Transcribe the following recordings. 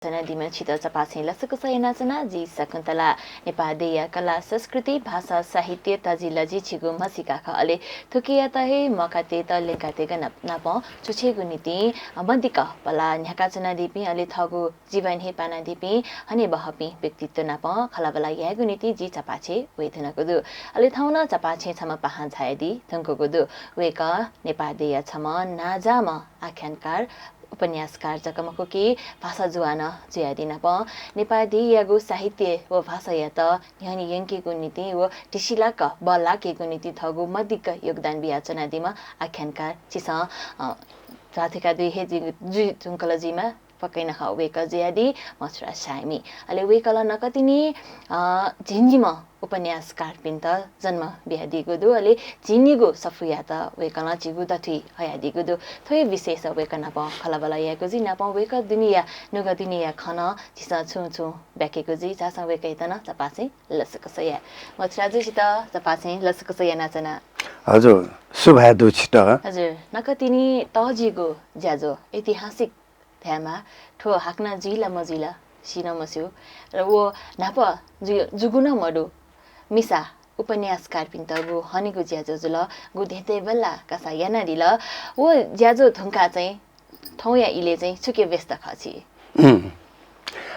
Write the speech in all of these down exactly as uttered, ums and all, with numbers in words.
च्वनादीम्ह छित चपाछें लसकुस यानाच्वना, जि शकुन्तला। नेपाः देय्‌या कला, संस्कृति, भाषा, साहित्य, तजिलजि छिगु म्हसीका खः। अले थुकियात हे म्वाकातयेत, ल्यंकातयेगु नाप-, नापं छुछेगु निंतिं, अ, मदिक्क पला न्ह्याकाच्वनादीपिं, अले थःगु जीवन हे पानादीपिं हनेबहःपिं व्यक्तित्व नाप खँल्हाबल्हा यायेगु निंतिं जि चपाछें वये धुनागु दु। अले थौं नं चपाछें छम्ह पाहां झायादी धुंकूगु दु। वय्‌कः नेपाः देय्‌या छम्ह नांजाःम्ह आख्यानकार, उपन्यासकार जक मखु कि भाषा जुवा नं जुयादी। नापं नेपाः देय्‌यागु साहित्य व भाषायात न्ह्यःने यंकेगु निंतिं व ढिसिलाक बल्लाकेगु निंतिं थःगु मदिक्क योगदान बियाच्वनादीम्ह आख्यानकार झीसं, अ, ध्वाथुइका दुई हे जुइ-, जुइ धुंकल जुइमा पक्कै नं खः। वय्‌कः जुयादी मथुरा साय्‌मी। अले वय्‌कलं नकतिनि, अ, झिंनिम्ह उपन्यासकारपिन्त जन्म बियादीगु दु। अले झिंनिगू सफूयात वय्‌कलं झीगु दथुइ हयादीगु दु। थ्व हे विषयस वय्‌कः नाप खँल्हाबल्हा यायेगु जुइ। नापं वय्‌कः दुनेया, नुगः दुनेया खँ नं झीसं छुं छुं ब्याकेगु जुइ। झासँ वय्‌कःयात नं चपाछें लसकुस याये। मथुरा जु, छित चपाछें लसकुस यानाच्वना। हजुर, सुभाय् दु छित। हजुर, नकतिनि तःजिगु ज्याझ्वः, ऐतिहासिक धायेमाः, थ्व हाकनं जुइ ला मजुइ ला सि नं मस्यू। र व न्हापा जु-, जूगु नं मदु। मिसा उपन्यासकारपिन्त गु हनेगु ज्याझ्वः जुल, गु धेंधेंबल्लाः कासा यानादिल। व ज्याझ्वः धुंकाः चाहिँ थौंया इलय् चाहिँ छुकी व्यस्त खः छि? उम्।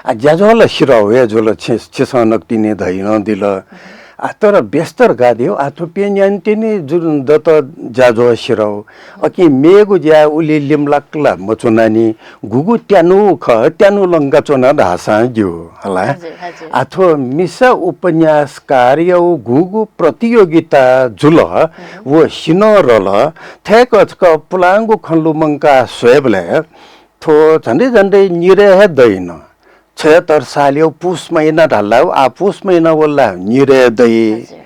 आ, ज्याझ्वः ला सिधः हे जुल, छि-, छिसं नकतिनि धयादिल। आ, तर व्यस्त धकाः धयागु, आ, थ्व प्यन्हु न्यान्हु तिनि जु-, दत ज्याझ्वः सिधः। अकिं मेगु ज्या उलि लिमलाक ला मच्वनानि, गुगु त्यानु खः, त्यानु लंका च्वना धाःसां ज्यू, हला। हजुर, हजुर। आ, थ्व मिसा उपन्यासकारया गुगु प्रतियोगिता जुल, हम्म। व सिन्हरल, थय्‌क छकः पुलांगु खँ लुमंकाः स्वयेबलय् थ्व झन्डै झन्डै निदँय् हे दइन। छयत्तर सालया पुस महिना धाल ला, आ, पुस महिना वल ला, निदँय् दइ। हजुर।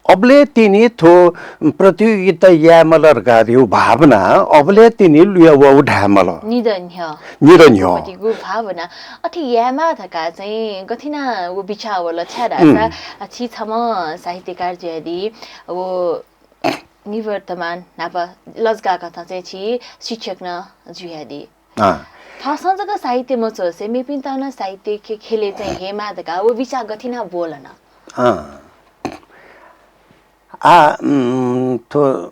अबलय् तिनि थ्व प्रतियोगिता यायेमाल धकाः धयागु भावना अबलय् तिनि लुया वःगु धायेमाल। निदँ न्ह्यः। निदँ न्ह्यः। प्रतिगु भावना अथे यायेमाः धकाः चाहिँ गथिना व बिचाः वल छाय् धाःसा, उम्। अ, छि छम्ह साहित्यकार जुयादी, व निवर्तमान न्हापा लजगाः कथं चाहिँ छि शिक्षक नं जुयादी। अँ। थःसं जक साहित्य मच्वसे मेपिन्त नं साहित्य खे-, ख्यलय् चाहिँ हयेमाः धकाः व बिचाः गथिना ब्वलन? अँ। आ, उम्, थ्व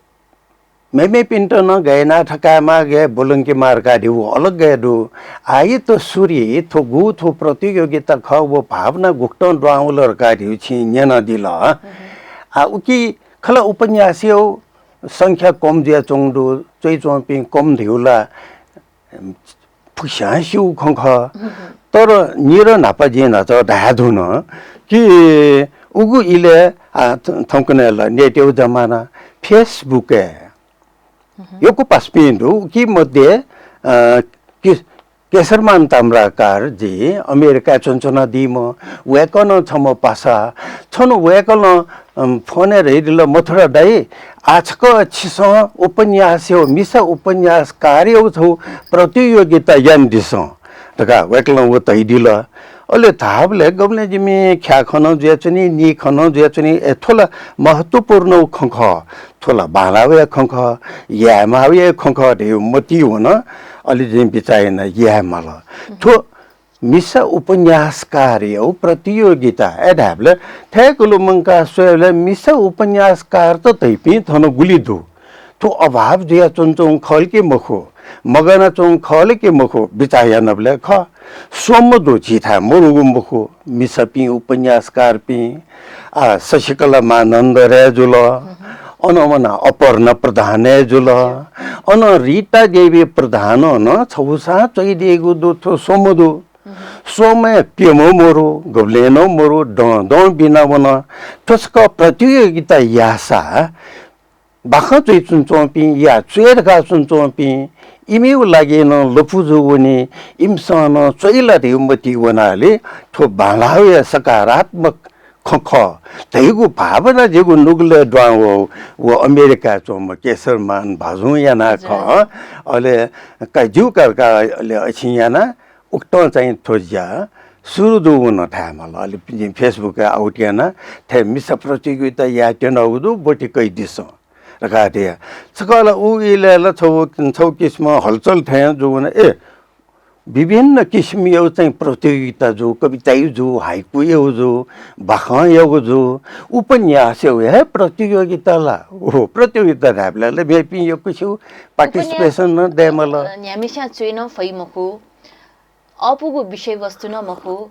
मेमेपिन्त नं गय् यानाः थकायेमाः, गय् ब्वलंकेमाः धकाः धयागु अलग गय् दु। आः थ्व सुरु थ्व गु थ्व प्रतियोगिता खः, व भावना गुकथं दुहां वल धकाः धयागु छिं न्यनादिल। हम्म। आ, उकी खला उपन्यासया संख्या कम जुयाच्वंगु दु, च्वइच्वंपिं कम धयागु ला फुक्कसिनं स्यूगु खँ खः। हम्म। तर निदँ न्हापा जिं न्हाचः धयाधुन कि उगु इलय्, आ, थ-, थौंकन्हय् ला नेटया जमाना, Facebook-य् हम्म। यक्व पासापिं दु, उकी मध्ये, अ, कि केशरमान ताम्राकार जी अमेरिकाय् च्वनाच्वनादीम्ह, वय्कलं छम्ह पासा, छन्हु वय्कलं, अम, फोनय् धयादिल, "मथुरा दाइ, आः छकः छिसं उपन्यासया, मिसा उपन्यासकारया छगू प्रतियोगिता यानादिसँ" धकाः वय्कलं व धयादिल। अले धाःबलय् गबलें जिमि ख्याः खँ नं जुयाच्वनी, नी खँ नं जुयाच्वनी, ए, थ्व ला महत्त्वपूर्ण खँ खः। थ्व ला बांलाःगुया खँ खः, यायेमाःगुया खँ खः धयागु मतिइ वन। अले जिं बिचाः याना यायेमाल। थ्व मिसा उपन्यासकारया प्रतियोगिता, अय् धायेबलय् थय्क लुमंकाः स्वयेबलय् मिसा उपन्यासकारत धइपिं थन गुलि दु? थ्व अभाव जुयाच्वनाच्वंगु खः ला कि मखु, मगानाच्वंगु खः ला कि मखु, बिचाः यानाबलय् खः। स्वम्ह दु, झीथाय् मदुगु मखु, मिसापिं उपन्यासकारपिं, आ, शशिकला मानन्धर हे जुल, अन वनाः अपर्णा प्रधान हे जुल, अन रिता देवी प्रधानं नं छगू सां च्वइदीगु दु, थ्व स्वम्ह दु। स्वम्हय् प्यम्ह मरु, गबलें नं मरु, दँ दँ बिना वन। थ्व छकः प्रतियोगिता याःसा बाखं च्वइच्वनाच्वंपिं, या च्वये धकाः च्वनाच्वंपिं, इमिगु लागि नं लँपु जूवनी, इमिसं नं च्वइ ला धइगु मतिइ वनाले थ्व बांलाःगुया सकारात्मक खँ खः धइगु भावना जिगु नुगलय् दुहां वःगु व अमेरिकाय् च्वंम्ह केशरमान भाजुं यानाः खः। अले का ज्यू का का, अले अछिं यानाः उकथं चाहिँ थ्व ज्या सुरु जूगु नं धायेमाल। अले जिं Facebook-य् out याना, थथे मिसा प्रतियोगिता यायेत्यनागु दु, ब्वति कयादिसँ धकाः धया। छकः ला उ इलय् ला छगू, छगू किसिमं हलचल थें जूगु नं, ए, विभिन्न किसिमया चाहिँ प्रतियोगिता जू, कविताया जू, हाइकुया जू, बाखंया जू, उपन्यासया हे प्रतियोगिता ला। ओ, प्रतियोगिता धायेबलय् ला मेपिं यक्वसिगु participation नं दयेमाल। अ, न्ह्याम्हस्यां च्वय् नं फइ मखु, अःपुगु विषयवस्तु नं मखु।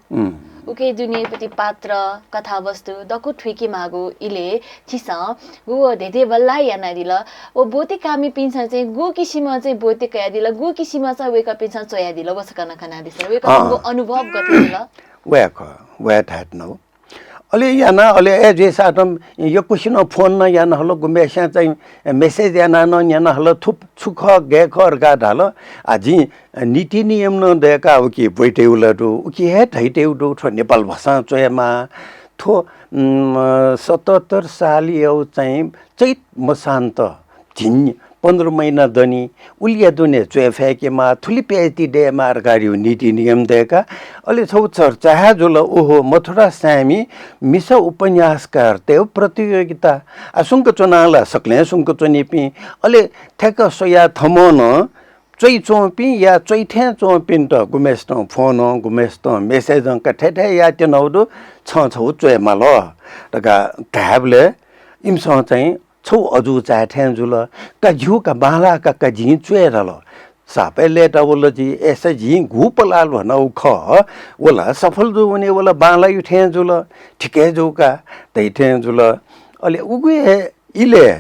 उके दुनेपति पात्र, कथावस्तु दक्व थुइके माःगु इलय् छिसं गु व धेधे बल्लाः यानादिल। व ब्वति काःमिपिन्सं चाहिँ गु किसिमं चाहिँ ब्वति कयादिल, गु किसिमं चाहिँ वय्कःपिन्सं च्वयादिल, व छकः नं कनादिसँ। वय्कःपिनिगु अनुभव गथे जुल? वया खः, वया धायेत्यनागु। अले याना, अले ए जुइसातं यक्वसिनं phone नं याना हल, गुम्हस्यां चाहिँ message याना नं न्यना हल, थुप छु खः, गय् खः धकाः धाल। आ, जिं नीति नियम नं दय्काः उकी ब्वइतयेगु ला दु, उकी हे धइतयेगु दु, थ्व नेपाल भाषां च्वयेमाः। थ्व, उम्, सतहत्तर सालया चाहिँ चैत मसान्त झिंन्या पन्ध्र महिना दनि, उलिया दुने च्वय् फय्केमाः, थुलि प्यायेति दयेमाः धकाः नीति नियम दय्काः। अले छगू चर्चा हे जुल, ओहो, मथुरा साय्मि मिसा उपन्यासकारतय् प्रतियोगिता। आ, सुंक च्वना ला, सकलें सुंक च्वनीपिं। अले थ्याक्क स्वयाः थःम्हं नं च्वइच्वंपिं या च्वइथें च्वंपिन्त गुम्हसितं phone, गुम्हसितं message का थथे थथे यायेत्यनागु दु, छं छगू च्वयेमाल धकाः धायेबलय् इमिसं चाहिँ छगू अजू चाये थें जुल। का ज्यू का, बांलाः का, का जिं च्वये धाल। सापय् लय्तावल जि, अय्सा जिं गु पलाः ल्ह्वनागु खः, व ला सफल जूवनी, व ला बांलाइ थें जुल, ठीक हे जू का धइ थें जुल। अले उगु हे इलय्,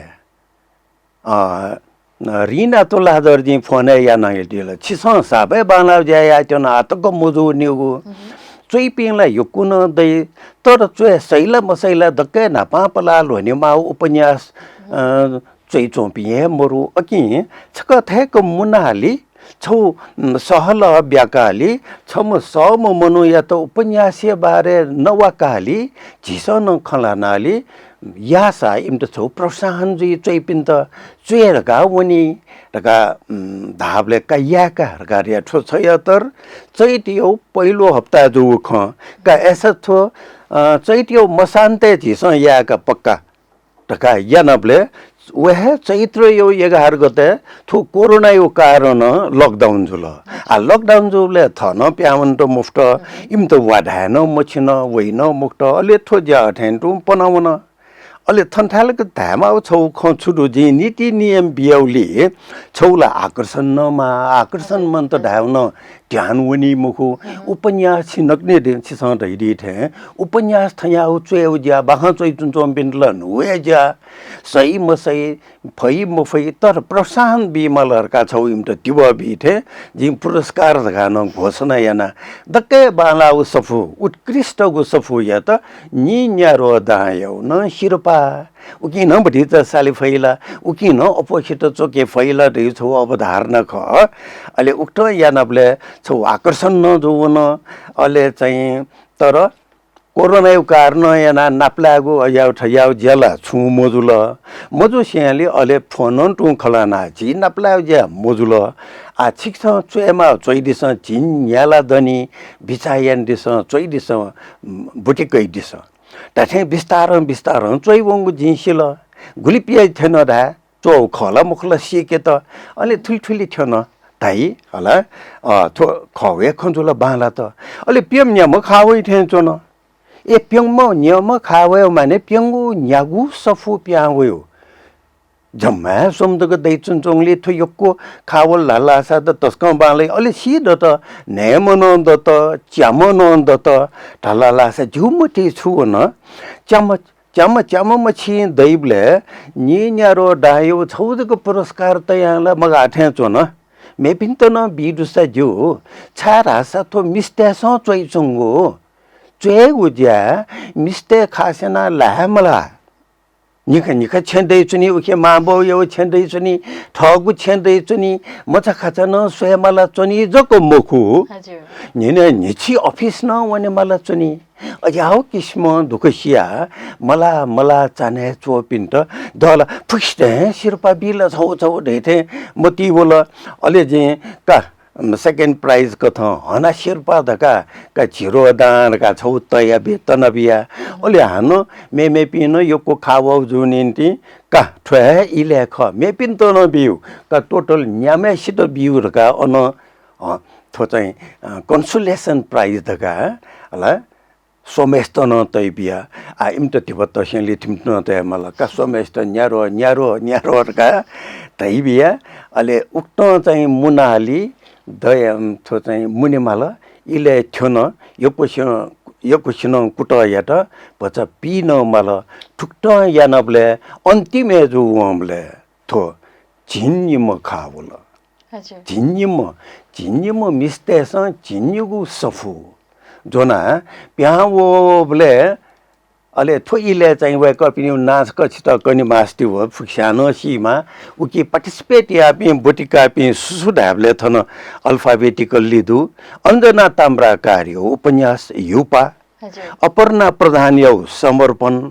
अ, रिना तुलाधरजुं phone हे यानादिल। छिसं सापय् बांलाःगु ज्या यायेत्यना, आः तक मजूनिगु। च्वइपिं ला यक्व नं दइ, तर च्वय् सइ ला मसइ ला दक्व हे न्हापां पलाः ल्ह्वनेमाःगु उपन्यास, अ, च्वइच्वंपिं हे मरु। अकिं छकः थय्क मुनालि, छगू, उम्, सहलह ब्याकालि, छम्ह सःम्ह मनूयात उपन्यासया बारे नवाकालि, झीसं नं खँ ल्हानालि, याःसा इमित छगू प्रोत्साहन जुइ, च्वइपिन्त च्वये धकाः वनी धकाः, उम्, धाःबलय् का याये का धकाः धया। थ्व छय्तर चैतया पहिलो हप्ता जूगु खँ का। अय्सा थ्व, अ, चैतया मसान्तय् झीसं याये का पक्का धकाः यानाबलय् व हे चैत्रया एघार गते थ्व कोरोनाया कारणं lockdown जुल। आ, lockdown जूबलय् थः नं पिहां वनेत मफुत, इमित वा धाये नं मछिन, वइ नं मखुत, अले थ्व ज्या अथें तुं पना वन। अले थन थाय् लाक धायेमाःगु छगू खँ छु दु, जिं नीति नियम बियागुलिं छगू ला आकर्षण नं माः, आकर्षण मन्त धायेगु नं ध्यान वनी मखु। उपन्यास छिनकने दे, छिसं धइदी थें, उपन्यास थज्याःगु च्वयेगु ज्या, बाखं च्वइच्वंच्वंपिन्त ला न्हूगु हे ज्या, सइ मसइ, फइ मफइ, तर प्रोत्साहन बीमाल धकाः छगू इमित तिबः बी थें जिं पुरस्कार धकाः नं घोषणा याना। दक्व हे बांलाःगु सफू, उत्कृष्टगु सफूयात नीन्याद्वः दांयागु नं सिरपाः। उकिं नं भतिचा साले फइ ला, उकिं नं अप्वःसित च्वके फइ ला धइगु छगू अवधारणा खः। अले उकथं यानाबलय् छगू आकर्षण नं जूवन। अले चाहिँ तर कोरोनाया कारणं यानाः नापलायेगु अज्याःगु थज्याःगु ज्या ला छुं मजुल। मजुसेंलि अले phone नं तुं खँ ल्हानाः झी नापलायेगु ज्या मजुल। आः छिकपिन्सं च्वयेमाः च्वइदिसँ, झिंन्याला दनि, बिचाः यानादिसँ, च्वइदिसँ, ब्वति कइदिसँ। धात्थें बिस्तारं बिस्तारं च्वइवंगु जिं सिल। गुलि प्याइ थ्यन धाये, च्वःगु खः ला मखु ला सीकेत। अले थुलि थुलि थ्यन धाइ हला। अ, थ्व खः हे खँ जुल, बांलात। अले प्यम्ह न्याम्ह खः वइ थें च्वन। ए, प्यम्ह न्याम्ह खः वयेगु माने प्यंगू न्यागू सफू पिहां वयेगु। जम्मा हे स्वम्ह तक दइच्वंच्वंगुलिं थ्व यक्व खः वल धाल धाःसा त तसकं बांलाइ। अले सी दत, न्हय्म्ह नं दत, च्याम्ह नं दत धाल धाःसा जिगु मतिइ छु वन, च्याम्ह, च्याम्ह, च्याम्ह मछिं दइबलय् नीन्याद्वः दांयागु छगू जक पुरस्कार तयां ला मगाः थें च्वन। मेपिन्त नं बी दुसा ज्यू, छाय्धाःसा थ्व मिस्तय्सं च्वइच्वंगु च्वयेगु ज्या मिस्तय् खास यानाः ल्हाये मलाः। निखा निखा छेँ दइच्वनी, उखे मांबौयागु छेँ दइच्वनी, थःगु छेँ दइच्वनी, मचाखाचा नं स्वयेमाला च्वनी जक मखु, हजुर। न्हिनय् न्हिछि office नं वनेमाला च्वनी। अज्याःगु किसिमं दुःख सियाः मलाः मलाः चान्हय् च्वःपिन्त दला फुक्कसितं हे सिरपाः बी ला छगू छगू धइथें मतिइ वल। अले जिं का second prize कथं हना सिरपाः धकाः का झिरो दां धकाः छगू तया बी, तना बिया। अले हानं मेमेपिं नं यक्व खः वःगु जूगु निंतिं का थ्व हे इलय् खः, मेपिन्त नं ब्यु, का total न्याम्हय्सित ब्यु धकाः अन, अ, थ्व चाहिँ, अ, consolation prize धकाः, हला, स्वम्हेसित नं तयाबिया। आ, इमित धिबा तसेंलि थिमित नं तये माल का। स्वम्हेसित न्यारो, न्यारो, न्यारो धकाः तयाबिया। अले उकथं चाहिँ मुनालि दया, थ्व चाहिँ मुने माल। इलय् थ्यन, यक्वसिनं, यक्वसिनं कुतः यात, भचा पी नं माल। थुकथं यानाबलय् अन्तिमय् जूवंबलय् थ्व झिंनिम्ह खः वल। हजुर। झिंनिम्ह, झिंनिम्ह मिस्तय्‌सं झिंनिगू सफू ज्वनाः पिहां वःबलय्, अले थ्व इलय् चाहिँ वय्‌कःपिनिगु नां छकः छितः कने मास्ति व फुक्कसियां नं सीमा। उकी participate याःपिं ब्वति काःपिं सुसु धायेबलय् थन alphabetically दु। अञ्जना ताम्राकारया उपन्यास हिउपाः, हजुर। अपर्णा प्रधानया समर्पण,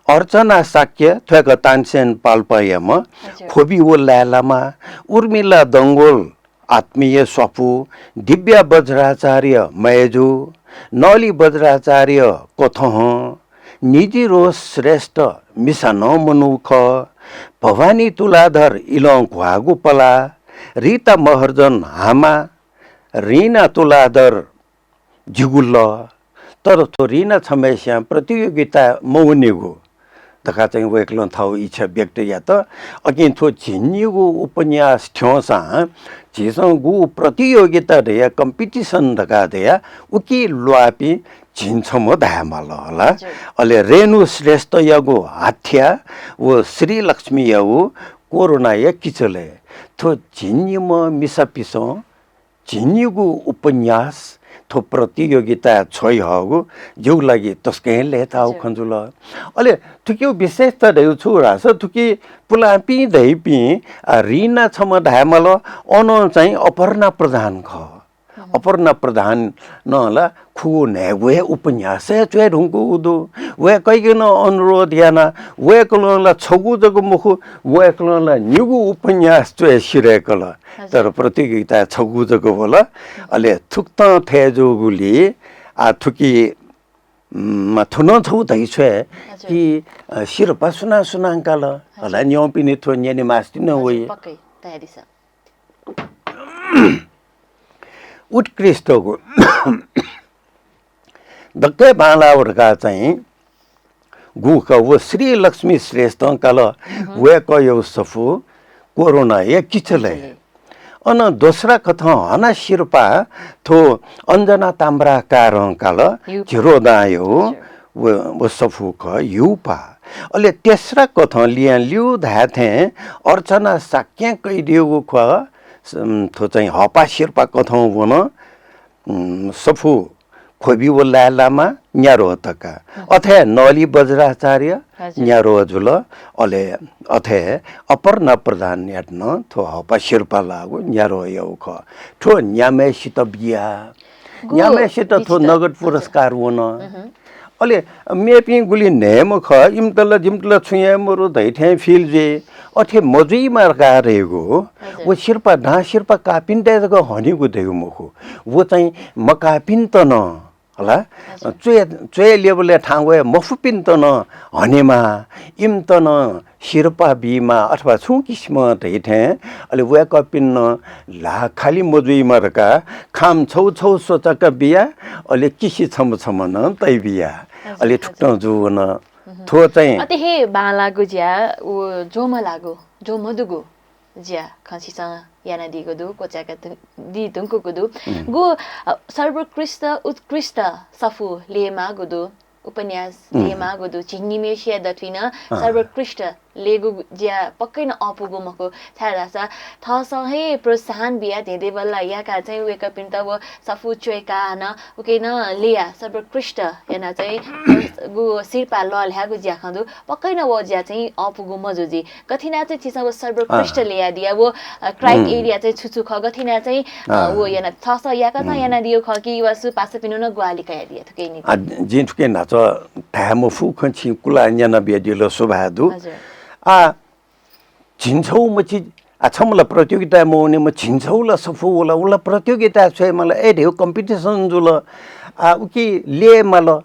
अर्चना शाक्य, थ्वय्‌क तानसेन पाल्पायाम्ह हजुर। ख्वबि व लाय्‌लामा, उर्मिला डंगोल आत्मीय स्वापू, दिव्या बज्राचार्य मय्‌जु, नली बज्राचार्य कथहं, निजि रोज श्रेष्ठ मिसा नं मनू खः, भवानी तुलाधर इलं घ्वाःगु पला, रीता महर्जन हामा, रीना तुलाधर जिगु लः, तर थ्व रीना छम्हेसियां प्रतियोगिता मवनेगु धकाः चाहिँ वय्‌कलं थःगु इच्छा व्यक्त यात। अकिं थ्व झिंनिगू उपन्यास थ्यंसां झीसं गु प्रतियोगिता धया, competition धकाः धया, उकी ल्वाःपिं झिंछम्ह धायेमाल हला। हजुर। अले रेणु श्रेष्ठयागु हाथ्या व श्रीलक्ष्मीयागु कोरोनाया किचलय् थ्व झिंनिम्ह मिसापिसं झिंनिगू उपन्यास थ्व प्रतियोगिताय् छ्वयाहःगु जिगु लागि तसकं हे लय्‌ताःगु हजुर। खँ जुल। अले थुकिया विशेषता धयागु छु धाःसा थुकी पुलांपिं धइपिं, आ, रीना छम्ह धायेमाल, अन चाहिँ अपर्णा प्रधान खः। अपर्णा प्रधानं ला खुगू न्हय्‌गू हे उपन्यास हे च्वये धुंकूगु दु। वय्‌कःयाके नं अनुरोध याना, वय्‌कलं ला छगू जक मखु, वय्‌कलं ला निगू उपन्यास च्वये सिधय्‌कल। हजुर। तर प्रतियोगिताय् छगू जक वल। अले थुकथं थथे जूगुलिं, आ, थुकी, उम्, थुकी नं छगू धयाछ्वये हजुर। कि, अ, सिरपाः सुनां सुनां काल? हजुर। हला न्यंपिनि थ्व न्यने मास्ति नं हजुर, वइ। पक्कै, धयादिसँ। उत्कृष्टगु दक्कै बांलाःगु धकाः चाहिँ गु खः, व श्रीलक्ष्मी श्रेष्ठं काल। वय्‌कःयागु सफू कोरोनाया किचलय्। किचलय्। अन दोस्रा कथं हना सिरपाः थ्व अञ्जना ताम्राकारं काल, हिउपाः। झिरोदांयागु हजुर। व, व सफू खः, हिउपाः। अले तेस्रा कथं लियां ल्यू धाये थें अर्चना शाक्यं कयादीगु खः, स-, थ्व चाहिँ हःपाः सिरपाः कथं वन। उम्, सफू ख्वबि व लाय्‌लामा न्याद्वः तका। अथे नली बज्राचार्य हजुर। न्याद्वः जुल। अले अथे अपर्णा प्रधानयात नं थ्व हःपाः सिरपाः लाःगु न्याद्वःयागु खः। थ्व न्याम्हय्‌सित बिया। गु न्याम्हय्‌सित थ्व निश्चित। नगद हजुर। पुरस्कार वन। अले मेपिं गुलि न्हय्‌म्ह खः, इमित ला जिमित ला छुं याये मरु धइथें feel जुइ। अथे मजुइमा धकाः धइगु, हजुर। व सिरपाः, दां सिरपाः काःपिन्त जक हनेगु धइगु मखु। व चाहिँ मकाःपिन्त नं, हला, हजुर। च्वय्, च्वय् लेबलय् थाहां वये मफुपिन्त नं हनेमा, इमित नं सिरपाः बीमा अथवा छुं किसिमं धइथें, अले वय्‌कःपिन्त नं ल्हाः खालि मजुइमा धकाः खाम छौ छौ स्वचाक बिया, अले किसि छम्ह छम्ह नं तयाबिया। हजुर, अले हजुर। थुकथं जूवन। थ्व चाहिँ अथे हे बांलाःगु ज्या, व ज्वमलाःगु, ज्वमदुगु ज्या खँ छिसं यानादीगु दु, क्वचाय्‌का दु, दी धुंकूगु दु। गु, अ, सर्वोत्कृष्ट, उत्कृष्ट सफू ल्ययेमाःगु दु, उपन्यास ल्ययेमाःगु दु, झिंनिम्हय्‌सिया दथुइ नं सर्वोत्कृष्ट ल्ययेगु ज्या पक्कै नं अःपुगु मखु, छाय्‌धाःसा थःसं हे प्रोत्साहन बियाः धेंधेंबल्लाः याकाः चाहिँ वय्‌कःपिन्त व सफू च्वय्‌काः हानं उकी नं ल्ययाः सर्वोत्कृष्ट यानाः चाहिँ गु सिरपाः लःल्हायेगु ज्याखँ दु, पक्कै नं व ज्या चाहिँ अःपुगु मजू जुइ। गथे यानाः चाहिँ छिसं व सर्वोत्कृष्ट ल्ययादिया, व, अ, criteria चाहिँ छु छु खः, गथे यानाः चाहिँ, अ, व याना थःसं याकनं यानादिया खः कि वा सु पासापिन्त नं ग्वाहालि कयादिया थुकिया निंतिं? आ, जिं थुकिया न्हाचः धाये मफु खँ छिं कुलाः न्यनाबियादिल, सुभाय् दु। हजुर। आ, झिंछौ मछि, आ, छम्ह ला प्रतियोगिताय् मवनेमा, झिंछौ ला सफू वल, व ला प्रतियोगिताय् छ्वयेमाल, अय् धयागु competition जुल। आ, उकी ल्ययेमाल।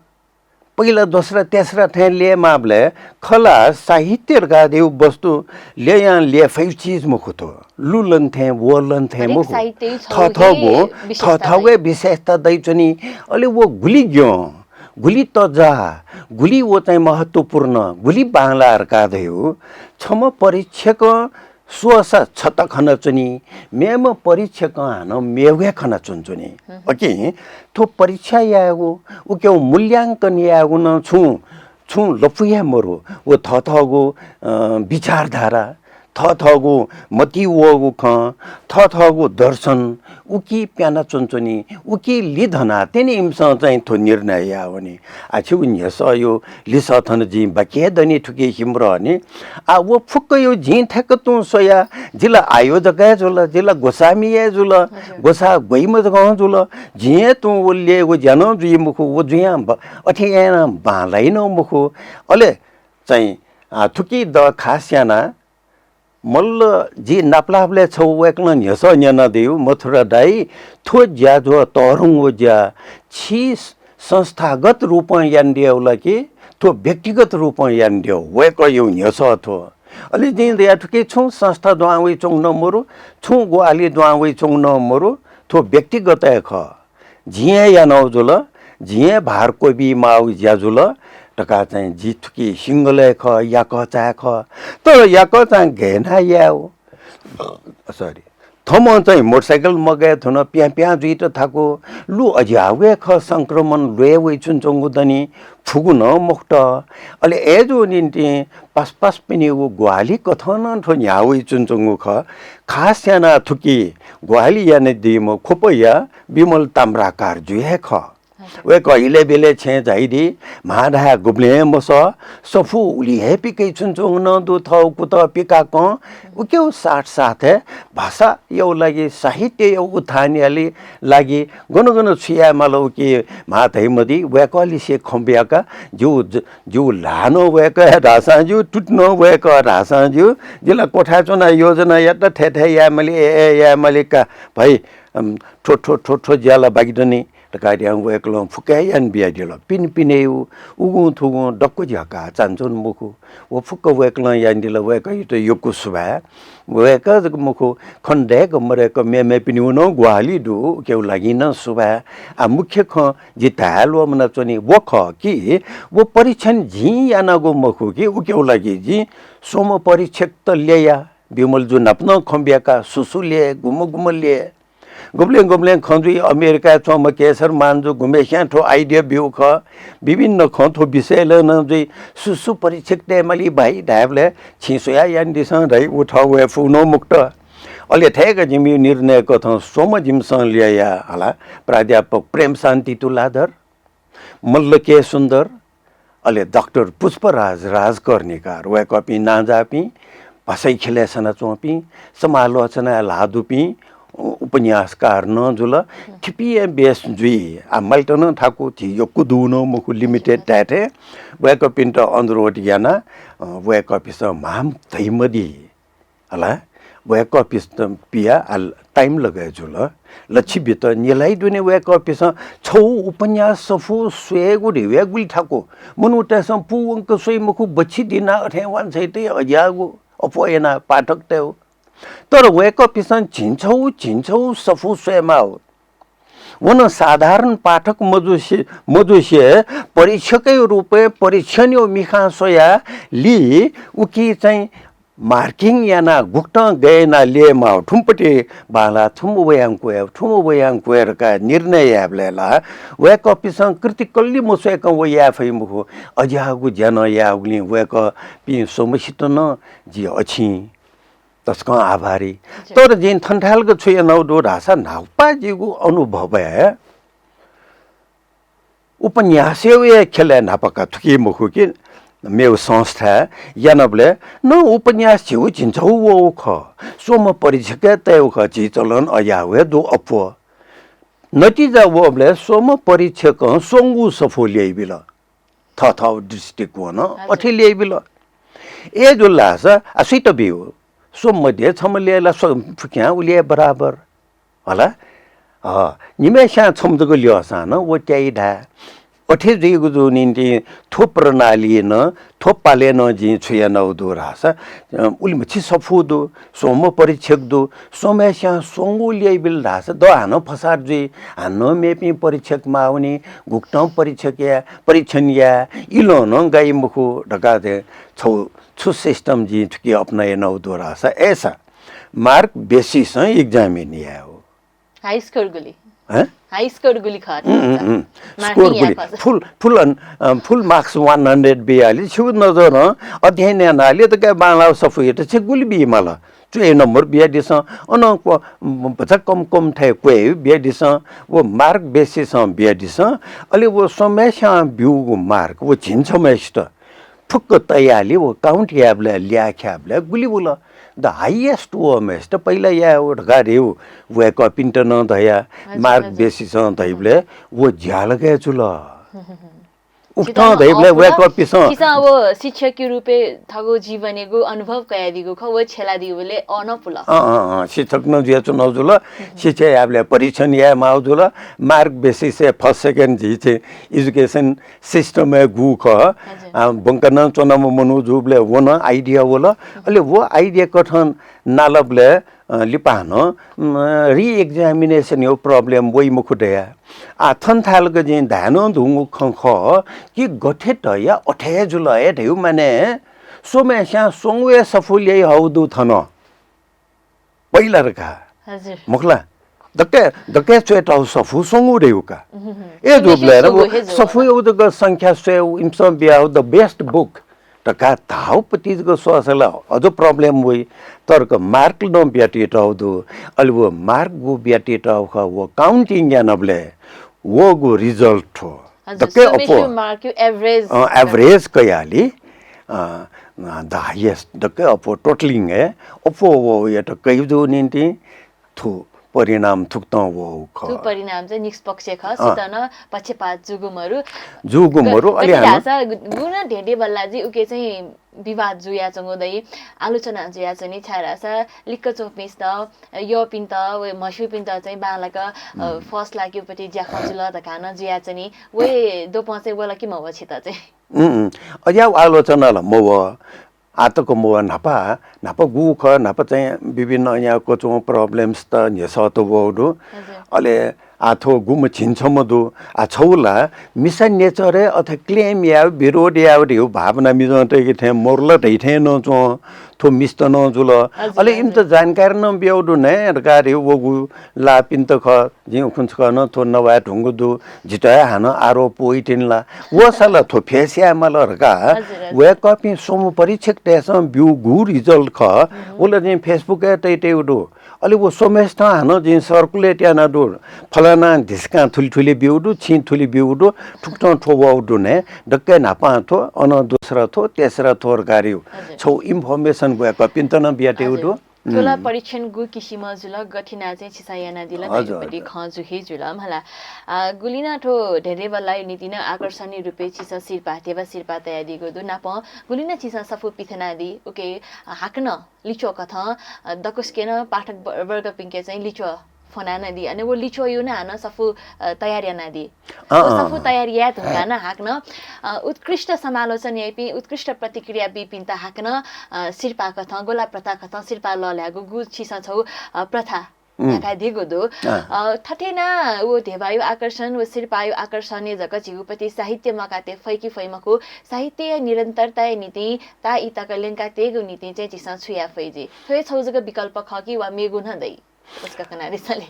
पहिला, दोस्रा, तेस्रा थें ल्ययेमाःबलय् खला साहित्य धकाः धइगु वस्तु ल्ययां ल्यये फइगु चिज मखु थ्व। लु लन थें, वः लन थें मखु। थःथःगु, थःथःगु विशेषता दइच्वनी। अले व गुलि ग्यं, गुलि तजा, गुलि व चाहिँ महत्त्वपूर्ण, गुलि बांलाः धकाः धइगु छम्ह परीक्षकं स्वःसा छता खनाच्वनी, मेम्ह परीक्षकं हानं मेगु हे खनाच्वनाच्वनी। अकिं थ्व परीक्षा यायेगु, उकिया मूल्यांकन यायेगु नं छुं, छुं लँपु हे मरु। व थःथःगु, अ, विचारधारा, थःथःगु मतिइ वःगु खँ, थःथःगु दर्शन, उकी प्यानाच्वनाच्वनी, उकी लिधनाः तिनि इमिसं चाहिँ थ्व निर्णय याः वनी। आः छिगु न्ह्यसःया लिसः थन जिं बाकि हे दनि थुकी हिमरहनि। आः व फुक्कया जिं थ्याक्क तुं स्वया, जि ला आयोजक हे जुल, जि ला गोस्वामी हे जुल, हजुर। ग्वसाः ग्वइम्ह जक हे जुल, जिं हे तुं व ल्ययेगु ज्या नं जुइ मखु, व जुयां ब-, अथे यानां बांलाइ नं मखु। अले चाहिँ, आः, थुकी द खास यानाः मल्ल जि नापलाःबलय् छगू वय्कलं न्ह्यसः न्यनादिउ, मथुरा दाइ, थ्व ज्याझ्वः तःधंगु ज्या छि संस्थागत रूपं यानादिउ ला कि थ्व व्यक्तिगत रूपं यानादिउ? वय्कःया न्ह्यसः थ्व। अले जिं धया थुकी छुं संस्था दुहां वइच्वंगु नं मरु, छुं ग्वाहालि दुहां वइच्वंगु नं मरु, थ्व व्यक्तिगत हे खः। जिं हे यानागु जुल, जिं हे भार क्वबी माःगु ज्या जुल धकाः चाहिँ जि थुकी single हे खः, याकःचा हे खः। तर याकःचां गय् यानाः यायेगु? Sorry। थम्हं चाहिँ motorcycle मगाये धुन, प्यां प्यां जुइत थाकु, लु अज्याःगु हे खः, संक्रमण ल्वय् वइच्वनाच्वंगु दनि, फुगु नं मखुत। अले अय्जूगु निंतिं पासापासापिनिगु ग्वाहालि कथं नं थ्व न्ह्याः वइच्वनाच्वंगु खः। खास यानाः थुकी ग्वाहालि यानादीम्ह ख्वपया विमल ताम्राकार जु हे खः। हजुर। वय्कः इलय् ब्यलय् छेँय् झाइदी, म्हां धाये गुबलें मसः, सफू उलि हे पिकयाच्वनाच्वंगु नं दु, थःगु कुतः पिकाकं। उकिया साथ साथ हे भाषाया लागि, साहित्यया उत्थानया लि-, लागि गन गन छु याये माल उकी म्हां धइमदी। वय्कःलिसे खँ बियाका, ज्यू ज-, ज्यू ल्हाः नं वय्कः हे धाःसां ज्यू, तुति नं वय्कः धाःसां ज्यू, जि ला क्वथाय् च्वनाः योजना यात, थथे थथे याये माली, ए, ए, याये माली का भाइ, अम, थ्व, थ्व, थ्व, थ्व ज्या ला बाकि दनि धकाः धयां वय्कलं फुक्क हे याना बियादिल। पिने पिने उ, उगुं थुगुं दक्व ज्या का चान्चुन मखु। व फुक्क वय्कलं यानादिल, वय्कःयात यक्व सुभाय्। वय्कः जक मखु, खँ दय्क मदय्क मेमेपिनिगु नं ग्वाहालि दु, उकिया लागि नं सुभाय्। आ, मुख्य खँ जि धाये ल्वःमनाच्वनी व खः कि व परीक्षण जिं यानागु मखु कि उकिया लागि जिं स्वम्ह परीक्षकत ल्यया, विमल जु नाप नं खँ बियाका, सु सु ल्यये, गुम्ह गुम्ह ल्यये। गुबलें गुबलें खँ जुइ, अमेरिकाय् च्वंम्ह केशर मान जु गुम्हेस्यां थ्व idea ब्यूगु खः। विभिन्न खँ थ्व विषयलय् नं जुइ। सु सु परीक्षक तये माली भाइ धायेबलय् छिं स्वयाः यानादिसँ धाइ, उ थः वये फु नं मखुत। अले थय्क जिमि निर्णय कथं स्वम्ह जिमिसं ल्यया हला, प्राध्यापक प्रेमशान्ति तुलाधर, मल्ल के सुन्दर, अले डाक्टर पुष्पराज राजकर्णिकार, वय्कःपिं नांजाःपिं भाषाया ख्यलय् सनाच्वंपिं, समालोचनाय् ल्हाः दुपिं, उ-, उपन्यासकार नं जुल। थिपिं हे best जुइ। आ, मालेत नं थाकु, झी यक्व दु नं मखु, limited धाये थें। वय्कःपिन्त अनुरोध याना, अ, वय्कःपिन्सं म्हां धइमदी। हला, वय्कःपिन्सं पिया आ time लगय् जुल। ला छिपिन्त न्यलाइ दुनि वय्कःपिन्सं छगू उपन्यास सफू स्वयेगु धइगु हे गुलि थाकु। मनूतय्सं पूवंक स्वइ मखु, बच्छि दिनाः अथें वांछ्वयेत अज्याःगु अप्वः यानाः पाठकतय्। तर वय्कःपिन्सं झिंछगू झिंछगू सफू स्वयेमाःगु। व नं साधारण पाठक मजुसे, मजुसे परीक्षकया रूपय् परीक्षणया मिखां स्वयाः लि उकी चाहिँ marking यानाः गुकथं गय् यानाः ल्ययेमाः, थुमपट्टि बांलाः, थुम वयां क्वय्, थुम वयां क्वय् धकाः निर्णय यायेबलय् ला वय्कःपिन्सं critical लि मस्वय्कं व याये फइ मखु। अज्याःगु ज्या नं याःगुलिं वय्कःपिं स्वम्हसित नं जि अछिं तसकं आभारी। हजुर। तर जिं थन थाय्‌लाक छु यानागु दु धाःसा न्हापा जिगु अनुभवय् उपन्यासया ख्यलय् न्हापाका थुकी मखु कि मेगु संस्थाय् यानाबलय् नं उपन्यास झिगू झिंछगू वःगु खः। स्वम्ह परीक्षकया तयेगु खः, झी चलन अज्याःगु हे दु अप्वः। नतिजा वःबलय् स्वम्ह परीक्षकं स्वंगू सफू ल्यइबिल। थःथःगु दृष्टिकोणं हजुर। अथे ल्यइबिल। अय् जुल धाःसा आ सुइत ब्यू? स्वम्ह मध्ये छम्ह ल्यये ला स्व-, फुक्कं उलि हे बराबर। हला? अ, निम्हय्स्यां छम्ह जक ल्यःसां नं व त्याइ धाये। अथे जुइगु जूगु निंतिं थ्व प्रणालीं नं, थ्व पालय् नं जिं छु यानागु दु धाःसा, अ, उलिमछि सफू दु, स्वम्ह परीक्षक दु, स्वम्हस्यां स्वंगू ल्याइबिल धाःसा द हानं फसाद जुइ, हानं मेपिं परीक्षक माः वनी, गुकथं परीक्षक याये, परीक्षण याये, इलं नं गाइ मखु धकाः चाहिँ छौ छु system जिं थुकी अपना यानागु दु धाःसा, अय्‌सा mark basis-ं examine यायेगु। High score गुलि? हँ? High score गुलि खः? उम्, उम्, उम्। Marking score गुलि? याये फस। Full, full अन-, अ, full marks one hundred बियालि, छिगु नजरं अध्ययन यानालि, त का बांलाः सफूयात छि गुलि बी माल? च्वय् number बियादिसँ, अन क्व-, भचा कम कम थें क्वय् बियादिसँ, व mark basis-ं बियादिसँ, अले व स्वम्हस्यां ब्यूगु mark, व झिंछम्हसित फुक्क तयालि व count यायेबलय्, ल्याः ख्यायेबलय् गुलि वल। The highest वःम्हसित पहिला यायेगु धकाः धयागु वय्‌कःपिन्त नं धया, हजुर, mark हजुर। Basis-ं धइबलय् व ज्यालगय् जुल। हम्म, हम्म, हम्म। उकथं छित धइबलय् अ, पुल। वय्‌कःपिसं छिसं व शिक्षकया रूपय् थःगु जीवनयागु अनुभव कयादीगु खः, व छ्यलादीबलय् अ नं पुल। अँ, अँ, अँ, शिक्षक नं जुयाच्वनागु जुल, हम्म। शिक्षा यायेबलय् परीक्षण यायेमाःगु जुल, mark basis-य् first second झी चाहिँ education system-य् गु खः। हजुर। आ, ब्वंकनं च्वनाम्ह मनू जूबलय् व नं idea वल। अले व idea कथं नालबलय्, अ, लिपा हानं, अम, re-examination-या problem वइ मखु धया। आ, थन थाय्‌लाक जिं धाये नं धुंगु खँ खः कि गथे धया अथे हे जुल हे धयु माने स्वम्हस्यां स्वंगू हे सफू ल्याइ हउ दु थन। पहिला रका। हजुर। मखुला, दक्के, दक्के च्वय् तउ सफू स्वंगू दयु का। उहुँ, हुँ। ए स्वंगू हे जूबलय् सफू यु जक संख्या स्वय् इमिसं बियाउ the best book। तका धाउ पति जक स्वसला अझ problem वइ। तर्क mark नं बियाति तउ दु। अलि व mark गु बियाति तउ ख व counting यानबले व गु result थो। हजुर, दक्के अप्वः। Mark यु average। अ, average कयालि, अ, the highest दक्के अप्वः totaling हे अप्वः व यत कयु दु निंति थु परिणाम थुक्तं वःगु खः। थु परिणाम चाहिँ निष्पक्ष खः, अँ। सुतं नं पक्षपात जूगु मरु। जूगु मरु, ग-, अले गथे हानं धाःसा गु-, गुण धेंधे बल्लाजी उके चाहिँ विवाद जुयाच्वंगु दइ, आलोचना जुयाच्वनी, छाय्‌धाःसा लिक्क च्वंपिन्त, यःपिन्त, व म्हस्यूपिन्त चाहिँ बांलाक, अ, हम्म। फस लाकेगुपट्टि ज्याखँ जुल धकाः नं जुयाच्वनी। वय् द्वपं चाहिँ वल कि मवः छित चाहिँ? उम्, उम्। अज्याउ आलोचना ला मवः। आतक मवः न्हापा, न्हापा गु खः, न्हापा चाहिँ विभिन्न अज्याउ कचुं problems त न्ह्यसः त वउ दु। हजुर। अले आ थ्व गुम्ह झिंछम्ह दु। आ छौ ला मिसा nature-य् अथे claim याउ, विरोध याउ धयु भावना मिजं तय्‌के थें मरुल धइ थें नं च्वं, थ्व मिस्त नं जुल। हजुर, अले हजुर। इमित जानकारी नं ब्यउ दु ने धकाः धयु वगु लापिन्त खः। जिं उखुन्हु छकः नं थ्व नवाये धुंगु दु, जितः हे हानं आरोप वइतिनि ला। व साला थ्व face याये माल धकाः हजुर, हजुर। वय्‌कःपिं स्वम्ह परीक्षकतय्‌सं ब्यूगु result खः। हम्म। व ला जिं Facebook-य् तइतयु दु। अले व स्वम्हेसितं हानं जिं circulate याना दु। फलानां धिस्कां थुलि थुलि ब्यू दु, छिं थुलि ब्यू दु, थुकथं थ्व वउ दु ने, दक्के न्हापां थ्व, अन दोस्रा थ्व, तेस्रा थ्व धकाः धयु। हजुर। छौ information वय्‌कःपिन्त नं बियातयु हजुर। दु। थ्व ला उम्। परीक्षण गु किसिम जुल, गथिना चाहिँ छिसं यानादिल हजुर, धइपट्टि हजुर। खँ जु हे जुल मला। आ, गुलिना थ्व धेंधे बल्लायु निंतिं नं आकर्षणीय रूपय् छिसं सिरपाः, धेबा सिरपाः तयादीगु दु। नापं गुलिना छिसं सफू पिथनादी, उके, आ, हाकनं लिच्वः कथं, आ, दक्वसिके नं पाठक व-, वर्गपिन्के चाहिँ लिच्वः फ्वनानादी। अले व लिच्वःयु नं हानं सफू, अ, तयार यानादी। अँ, व अँ, सफू अँ। तयार याये धुंकाः नं हाकनं, अ, उत्कृष्ट समालोचन याइपिं, उत्कृष्ट प्रतिक्रिया बीपिन्त हाकनं, अ, सिरपाः कथं, गोला प्रथा कथं सिरपाः लःल्हायेगु गु छिसं छौ, अ, प्रथा उम्। न्ह्याकादीगु दु। अँ। अ, थथे नं व धेबायु आकर्षण, व सिरपाःयु आकर्षणय् जक झीगु पति साहित्य मकाते फइ कि फइ मखु, साहित्यया निरन्तरताया निंतिं ताःई तक ल्यंकातयेगु निंतिं चाहिँ झीसं छु याये फइ जुइ? थ्व हे छौ जक विकल्प खः कि वा मेगु नं दइ? उसका कनादीसले।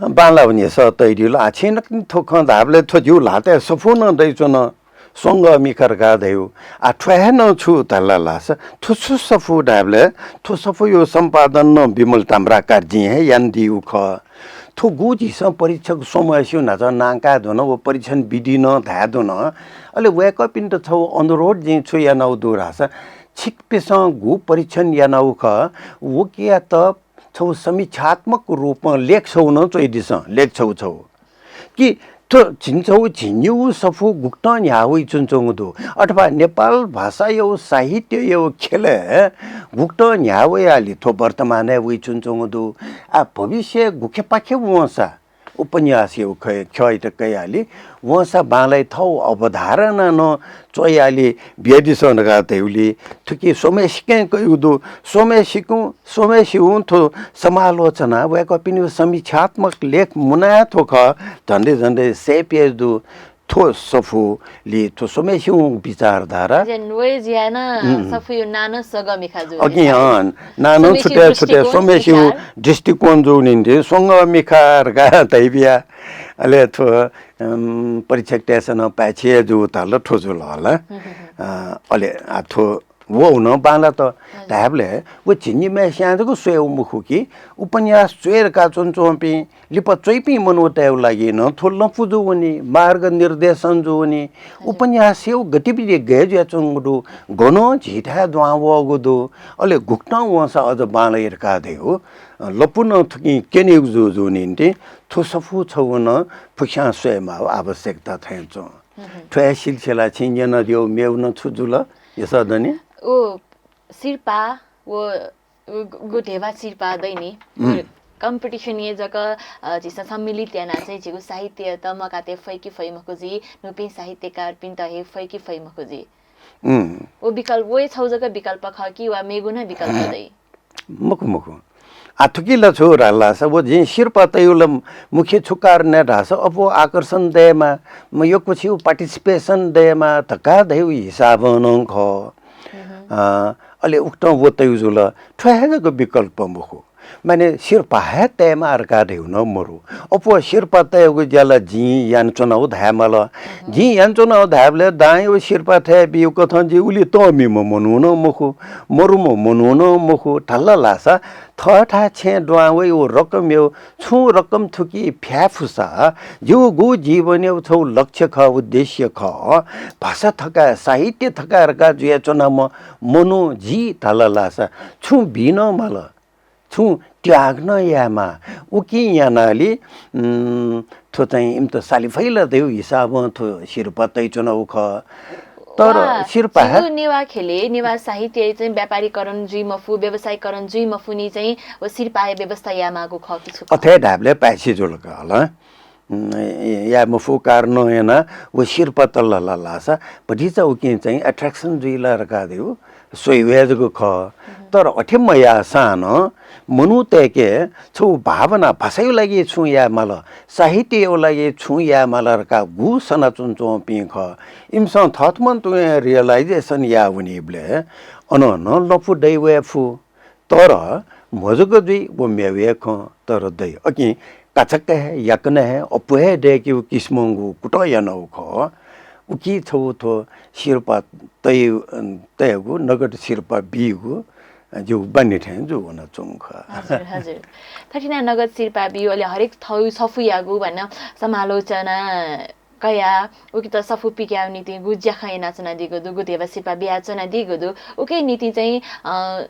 बांलाः व न्ह्यसः तइदिल। आ, छिं नकतिनि थ्व खँ धाःबलय् थ्व जिगु ल्हातय् सफू नं दइच्वन, स्वंगः मिखा धकाः धयु। आ, थ्व हे नं छु धाल धाःसा, थ्व छु सफू धाःबलय् थ्व सफूयु सम्पादन नं विमल ताम्राकारजिं हे यानादीगु खः। थ्व गु झीसं परीक्षक स्वम्हेसियु न्हाचः नां काये धुन, व परीक्षण विधि नं धाये धुन। अले वय्‌कःपिन्त छौ अनुरोध जिं छु यानागु दु धाःसा, छिकपिसं गु परीक्षण यानागु खः, वकियात छौ समीक्षात्मक रूपं लेख छौ नं च्वइदिसँ, लेख छौ छौ। कि थ्व झिंछौ झिंनिगू सफू गुकथं न्ह्याः वइच्वंच्वंगु दु, अथवा नेपाल भाषायु साहित्ययु ख्यलय् गुकथं न्ह्याः वयालि थ्व वर्तमानय् वइच्वंच्वंगु दु, आ भविष्यय् गुखेपाखे वंसा उपन्यासया ख्यः, ख्यःयात कयालि, वंसा बांलाइ थःगु अवधारणा नं च्वयालि बियादिसँ धकाः धयागुलिं थुकी स्वम्हय्‌सिके कयागु दु। स्वम्हय्‌सिकुं, स्वम्हय्‌सिहुं थ्व समालोचना, वय्‌कःपिनिगु समीक्षात्मक लेख मुनाः थ्व खः, झन्डै झन्डै सय पेज दु। थ्व सफूलि थ्व स्वम्हय्‌सिहुं विचारधारा। अझ न्वय् जुयाः नं उम्। सफूया नां नं स्वंगः मिखा जू। अकिं, अँ, नां नं स्वम्हय्‌सिगु छुट्याः छुट्याः दृष्टिकोण, स्वम्हय्‌सिगु विचार। दृष्टिकोण जूगुलिं स्वंगः मिखा धकाः धयाबिया। अले थ्व, अम, परीक्षकतय्‌सं नं पाय्‌छि हे जू धाल थ्व जुल हला। हम्म, हम्म, हम्म। अ, अले आ थ्व वउ नं बांलात। हजुर। धायेबलय् व झिंनिम्हय्‌सियां जक स्वयेगु मखु कि, उपन्यास च्वये धकाः च्वनाच्वंपिं लिपा च्वइपिं मनूतय्‌गु लागि नं थ्व लँपु जूवनी, मार्गनिर्देशन जूवनी। हजुर। उपन्यासया गतिविधि गय् जुयाच्वंगु दु, गनं झीथाय् दुहां वःगु दु, अले गुकथं वंसा अझ बांलाइ धकाः धयागु, अ, लँपु नं थुकिं क्यनेगु जू, जूगु निंतिं थ्व सफू छगू नं फुक्कसियां स्वयेमाःगु आवश्यकता थें च्वं। हम्म। थ्व हे सिलसिला छिं न्यनादियागु मेगु नं छु जुल, यशोधनी? ओ, सिरपाः व व गु, गु धेबा सिरपाः दइ नि। उम्। Competition-य् जक, अ, झीसं सम्मिलित यानाः चाहिँ झीगु साहित्ययात मकाते फइ कि फइ मखु जुइ, न्हूपिं साहित्यकारपिन्त हे फइ कि फइ मखु जुइ। उम्। व विकल्प, व हे छगू जक विकल्प खः कि वा मेगु नं विकल्प दइ? मखु, मखु। आ, थुकी ला छु धाल धाःसा, व जिं सिरपाः तयेगु ला मुख्य छु कारण धाःसा, अप्वः आकर्षण दयेमा, म यक्वसिगु participation दयेमा धकाः धयागु हिसाबं नं खः। हम्म। अ, अले उकथं व तयेगु जुल। थ्व हे जक विकल्प मखु। माने सिरपाः हे तयेमाः धकाः धयागु नं मरु। अप्वः सिरपाः तयेगु ज्या ला जिं यानाच्वनागु धायेमाल। जिं यानाच्वनागु धायेबलय् दां व सिरपाः थें बीगु कथं जि उलि तःमिम्ह मनू नं मखु, मरुम्ह मनू नं मखु। धाल धाःसा थःथाय् छेँ दुहां वइ व रकमया छुं रकम थुकी फ्याये फुसा, जिगु जीवनया छगू लक्ष्य खः, उद्देश्य खः। भाषा थकाय्, साहित्य थकाय् धकाः जुयाच्वनाम्ह मनू जि धाल धाःसा छुं बी नं माल, छुं त्याग नं यायेमाः। उकिं यानालि, उम्, थ्व चाहिँ इमित सालिफइ ला धयागु हिसाबं थ्व सिरपाः तयाच्वनागु खः। तर वा, सिरपाः झीगु नेवाः ख्यलय्, नेवाः साहित्यय् चाहिँ व्यापारीकरण जुइ मफु, व्यवसायीकरण जुइ मफुनि चाहिँ व सिरपाःया व्यवस्था यायेमाःगु खः कि छु खः? अथे धायेबलय् पाय्‌छि जुल का हला। उम्, याये मफु कारण यानाः व सिरपाः तल धाल धाःसा भतिचा उकिं चाहिँ attraction जुइ ला धकाः धयागु स्वइगु हे जक खः। तर अथे मयाःसां नं मनूतय्‌के छगू भावना, भाषाया लागि छुं याये माल, साहित्यया लागि छुं याये माल धकाः गु सनाच्वनाच्वंपिं खः। इमिसं थःथम्हं तुं realization याः वनीबलय् अन नं लँपु दइ वये फु। तर म्हजक जुइ व मेगु हे खँ, तर दइ। अकिं काचाक्क हे, याकनं हे, अप्वः हे दय्‌केगु किसिमंगु कुतः यानागु खः। उकी छगू थ्व सिरपाः तइ-, तयेगु, नगद सिरपाः बीगु जिगु बानी थें जू वनाच्वंगु खः। हजुर, हजुर। थथे यानाः नगद सिरपाः बीगु, अले हरेक थःगु सफूयागु भन्न समालोचना कयाः उकित सफू पिकायेगु निंतिं गु ज्याखँ यानाच्वनादीगु दु, गु धेबा सिरपाः बियाच्वनादीगु दु, उकिया निंतिं चाहिँ, अ,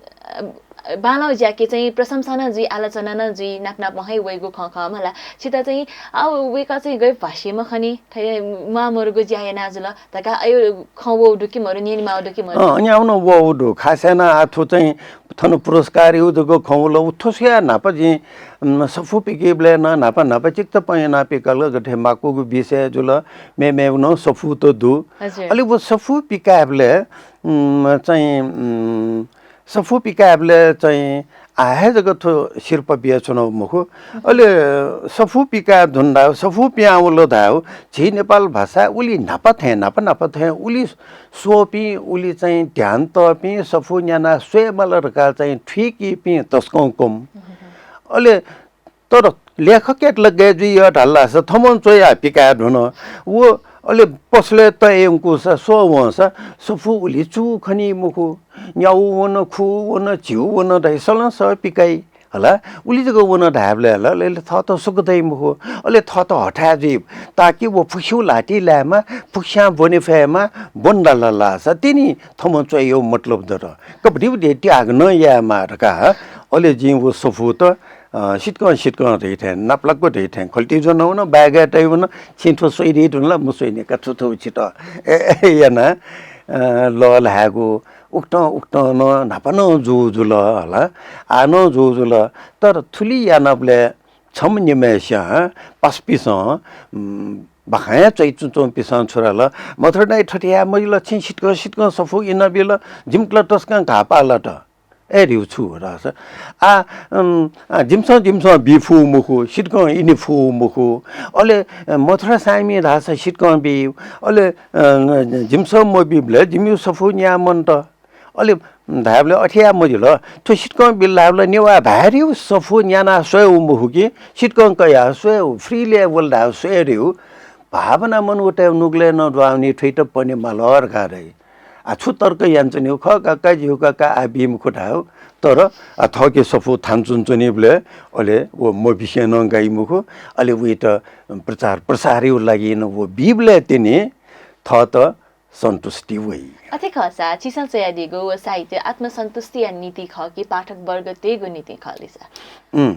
बांलाःगु ज्याके चाहिँ प्रशंसा नं जुइ, आलोचना नं जुइ, नाप नापं हे वइगु खँ खः मला। छित चाहिँ, आ, वय्‌कः चाहिँ गय् भ्वास्यम्ह खनी, थथे म्वाःमदुगु ज्या याना जुल धकाः अय् खँ वःगु दु कि मरु, न्यनेमाःगु दु कि मरु? अँ, न्यागू नं वःगु दु। खास यानाः आः थ्व चाहिँ थन पुरस्कारयागु जक खँ वल, उ थ्व स्वयाः न्हापा जिं, उम्, सफू पिकीबलय् नं न्हापा न्हापा चित्त पँ यानाः पिकाल, गथे माकुगु विषय जुल, मेमेगु नं सफूत दु। हजुर। अले व सफू पिकायेबलय्, उम्, चाहिँ, उम्, सफू पिकायेबलय् चाहिँ आः हे जक थ्व सिरपाः बियाच्वनागु मखु। अले सफू पिकाये धुन धायेगु, सफू पिहां वल धायेगु, झी नेपाल भाषाय् उलि न्हापा थें, न्हापा न्हापा थें उलि स्वःपिं, उलि चाहिँ ध्यान तःपिं, सफू न्यानाः स्वये माल धकाः चाहिँ थुइकीपिं तसकं कम। अले तर लेखकयात ला गय् जुइ धाल धाःसा थःम्हं च्वयाः पिकाये धुन। व अले पसलय् तये यंकूसा स्वः वंसा सफू उलि चू खनी मखु। न्यागू वन, खुगू वन, झिगू वन धइ सलंसः पिकाइ। हला, उलि जक वन धायेबलय् ला अले थःत सुख दइ मखु। अले थःत हथाय् जुइ, ताकि व फुक्कसिगु ल्हातिइ लायेमा, फुक्कस्यां ब्वने फयेमा, ब्वन धाल धाःसा तिनि थःम्हं च्वयेगु मतलब दत। कपटिपटि त्याग नं यायेमाः धकाः अले जिं व सफूत, अ, सितकं सितकं धइथें, नापलाक धइथें खल्ति ज्वनावन, बाय्‌गय् तयावन, छिं थ्व स्वइदी धुन ला, मस्वइनि का, थ्व थ्व छित, ए, ए, याना, अ, लःल्हायेगु, उकथं उकथं नं न्हापा नं जू जुल हला, आः नं जू जुल। तर थुलि यानाबलय् छम्ह निम्हय्‌सियां पासापिसं, उम्, बाखंया च्वइच्वंपिसं छु धाल, मथुरा दाइ थथे याये मजिल, छिं सितकं सितकं सफू इनाबिल, जिमित ला तसकं घाः पाः लात। अय् धिउ छु धाःसा, आ, उम्, आ, जिमिसं, जिमिसं बी फु मखु, सितकं इने फु मखु। अले, अ, मथुरा साय्‌मि धाःसा सितकं बी। अले, अ, जिमिसं मबीबलय् जिमिगु सफू न्याये मन्त। अले धायेबलय् अथे याये मजिल। थ्व सितकं बिल धायेबलय् नेवाः भाय्‌यागु सफू न्यानाः स्वयेगु मखु कि सितकं कयाः स्वयेगु, free level धायेगु स्वयेगु। भावना मनूतय् नुगलय् नं दुहां वनी, थ्वइत पने माल धकाः धाइ। आ, छु तर्क यानाच्वनीगु खः का, का, जिगु का, का, आ, बी मखु धायेगु। तर, आ, थःके सफू थानाच्वनाच्वनीबलय् अले व मबिसें नं गाइ मखु। अले वइत प्रचार प्रसारया लागि नं व बीबलय् तिनि थःत सन्तुष्टि वइ। अथे खःसा छिसं च्वयादीगु व साहित्य आत्मसन्तुष्टिया निंतिं खः कि पाठकवर्गतय्‌गु निंतिं खः लिसा? उम्,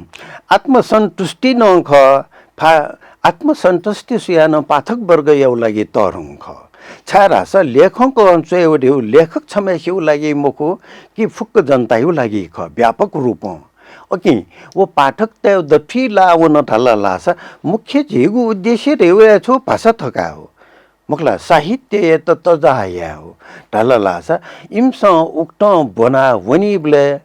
आत्मसन्तुष्टि नं खः, फा-, आत्मसन्तुष्टि स्वयाः नं पाठकवर्गया लागि तःधंगु खः। छाय्‌धाःसा लेखकं च्वयेगु धइगु लेखक छम्हय्‌सिया लागि मखु कि फुक्क जनताया लागि खः, व्यापक रूपं। अकिं व पाठकतय् दथुइ लाः वन धाल धाःसा मुख्य झीगु उद्देश्य धइगु हे छु, भाषा थकायेगु। मखु ला, साहित्ययात तजाः यायेगु धाल धाःसा इमिसं उकथं ब्वना वनीबलय्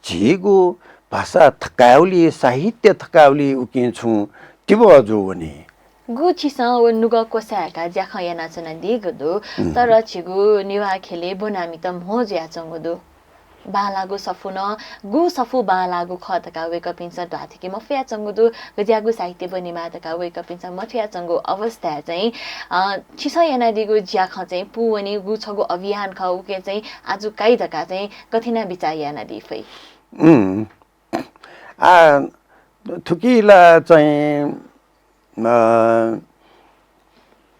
झीगु भाषा थकायेगुलिइ, साहित्य थकायेगुलिइ उकिं छुं तिबः जू वनी। गु छिसं व नुगः क्वसाय्‌काः ज्याखँ यानाच्वनादीगु दु, उम्। तर झीगु नेवाः ख्यलय् ब्वनामित म्हो जुयाच्वंगु दु। बांलाःगु सफू नं, गु सफू बांलाःगु खः धकाः वय्‌कःपिन्सं धाःथें कि मफयाच्वंगु दु, गज्याःगु साहित्य ब्वनेमाः धकाः वय्‌कःपिन्सं मथुयाच्वंगु अवस्थाय् चाहिँ, अ, छिसं यानादीगु ज्याखँ चाहिँ पूवनी, गु छगू अभियान खः, उके चाहिँ आजु काइ धकाः चाहिँ गथे यानाः बिचाः यानादी फइ? उम्। आ, थुकी ला चाहिँ, अ,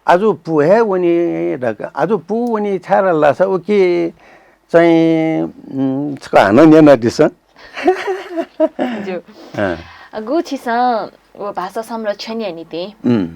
आजु पू हे वनी धकाः, आजु पू वनी छाय् धाःसा उकी चाहिँ, उम्, छकः हानं न्यनादिसँ। ज्यू। अँ। गु छिसं व भाषा संरक्षणया निंतिं उम्।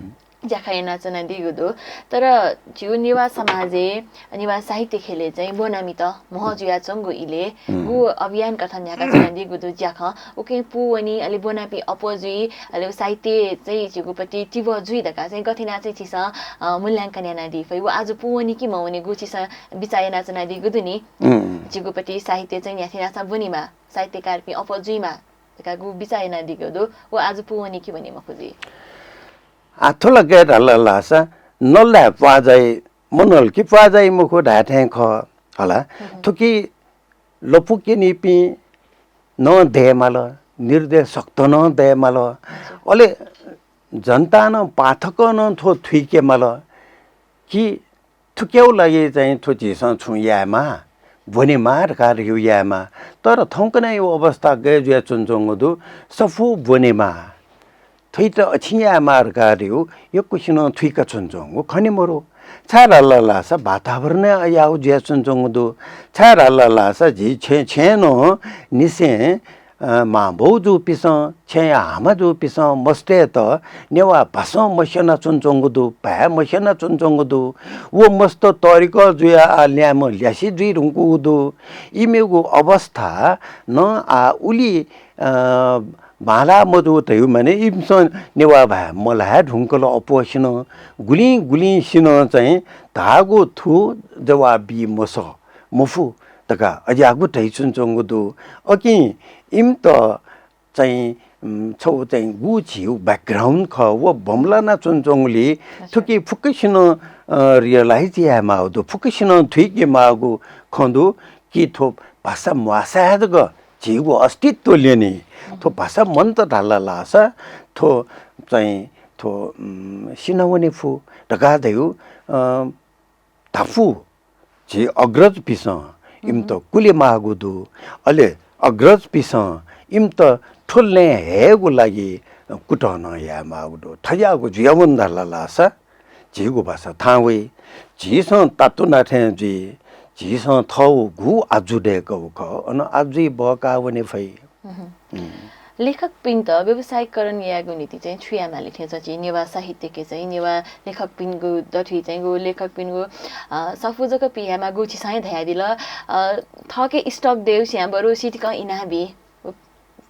ज्याखँ यानाच्वनादीगु दु। तर झीगु नेवाः समाजय्, नेवाः साहित्य ख्यलय् चाहिँ ब्वनामित म्हो जुयाच्वंगु इलय् उम्। गु अभियान कथं न्ह्याकाच्वनादीगु दु ज्याखँ। उकिं पूवनी, अले ब्वनापिं अप्वः जुइ, अले व साहित्य चाहिँ झीगु प्रति तिबः जुइ धकाः चाहिँ गथे यानाः चाहिँ छिसं, अ, मूल्यांकन यानादी फइ? व आजु पूवनी कि मवनी, गु छिसं बिचाः यानाच्वनादीगु दु नि? उम्। झीगु प्रति साहित्य चाहिँ न्ह्याथे न्ह्याथां ब्वनेमाः, साहित्यकारपिं अप्वः जुइमाः धकाः गु बिचाः यानादीगु दु, व आजु पूवनी कि वनी मखु जुइ? आ, थुलके धाल धाःसा नल धाये प्वाः जाइ, मनल कि प्वाः जाइ मखु धाये थें खः हला। हम्म। थुकी लँपु क्यनीपिं नं दयेमाल, निर्देशकत नं दयेमाल। हजुर। अले जनतां नं, पाठकं नं थ्व थुइकेमाल कि थुकिया लागि चाहिँ थ्व झीसं छुं यायेमाः, ब्वनेमाः धकाः धइगु यायेमाः। तर थौंकन्हय्‌गु अवस्था गय् जुयाच्वनाच्वंगु दु, सफू ब्वनेमाः, थुइत अछिं यायेमाः धकाः धइगु यक्वसिनं थुइकाच्वनाच्वंगु खने मरु। छाय् धाल धाःसा वातावरणं अज्याःगु जुयाच्वनाच्वंगु दु। छाय् धाल धाःसा झी छेँ, छेँय् नं निसें अ, मांबौ जूपिसं, छेँया हामा जूपिसं मस्तय्‌त नेवाः भाषां मस्यनाच्वनाच्वंगु दु, भाय् मस्यनाच्वनाच्वंगु दु। व मस्त तःधिकः जुयाः आः ल्याय्म्ह ल्यासे जुइ धुंकूगु दु। इमिगु अवस्था नं आः उलि, अ, बांलाः मजू धइगु माने इमिसं नेवाः भाय् मल्हाये धुंकल अप्वःसिनं। गुलिं गुलिंसिनं चाहिँ धाःगु थु जवाफ बी मसः, मफु धकाः अज्याःगु धयाच्वनाच्वंगु दु। अकिं इमित चाहिँ, उम्, छगू चाहिँ गु झीगु background खः, व बमलानाच्वनाच्वंगुलिं अच्छा। थुकी फुक्कसिनं, अ, realize यायेमाःगु दु, फुक्कसिनं थुइकेमाःगु खँ दु कि थ्व भाषा म्वाःसां जक झीगु अस्तित्व ल्यनी। थ्व भाषा मन्त धाल धाःसा थ्व चाहिँ थ्व, उम्, सिनावने फु धकाः धइगु, अ, धापू झी अग्रजपिसं इमित कुलेमाःगु दु। अले अग्रजपिसं इमित थ्व लँय् हयेगु लागि कुतः नं यायेमाःगु दु। थज्याःगु जुयावन धाल धाःसा झीगु भाषा थाहां वइ। झीसं तातुना थें जुइ। झीसं थःगु आजु दय्कागु खः, अन आजुइ बहका वने फइ। उम्। लेखकपिन्त व्यावसायिकरण यायेगु निंतिं चाहिँ छु यायेमाली थें च्वं? झी नेवाः साहित्यके चाहिँ नेवाः लेखकपिनिगु दथुइ चाहिँ गु लेखकपिनिगु, अ, सफू जक पिहायेमाःगु छिसं हे धयादिल। अ, थःके stock दयेगु स्यां बरु सितिकं इनाबी।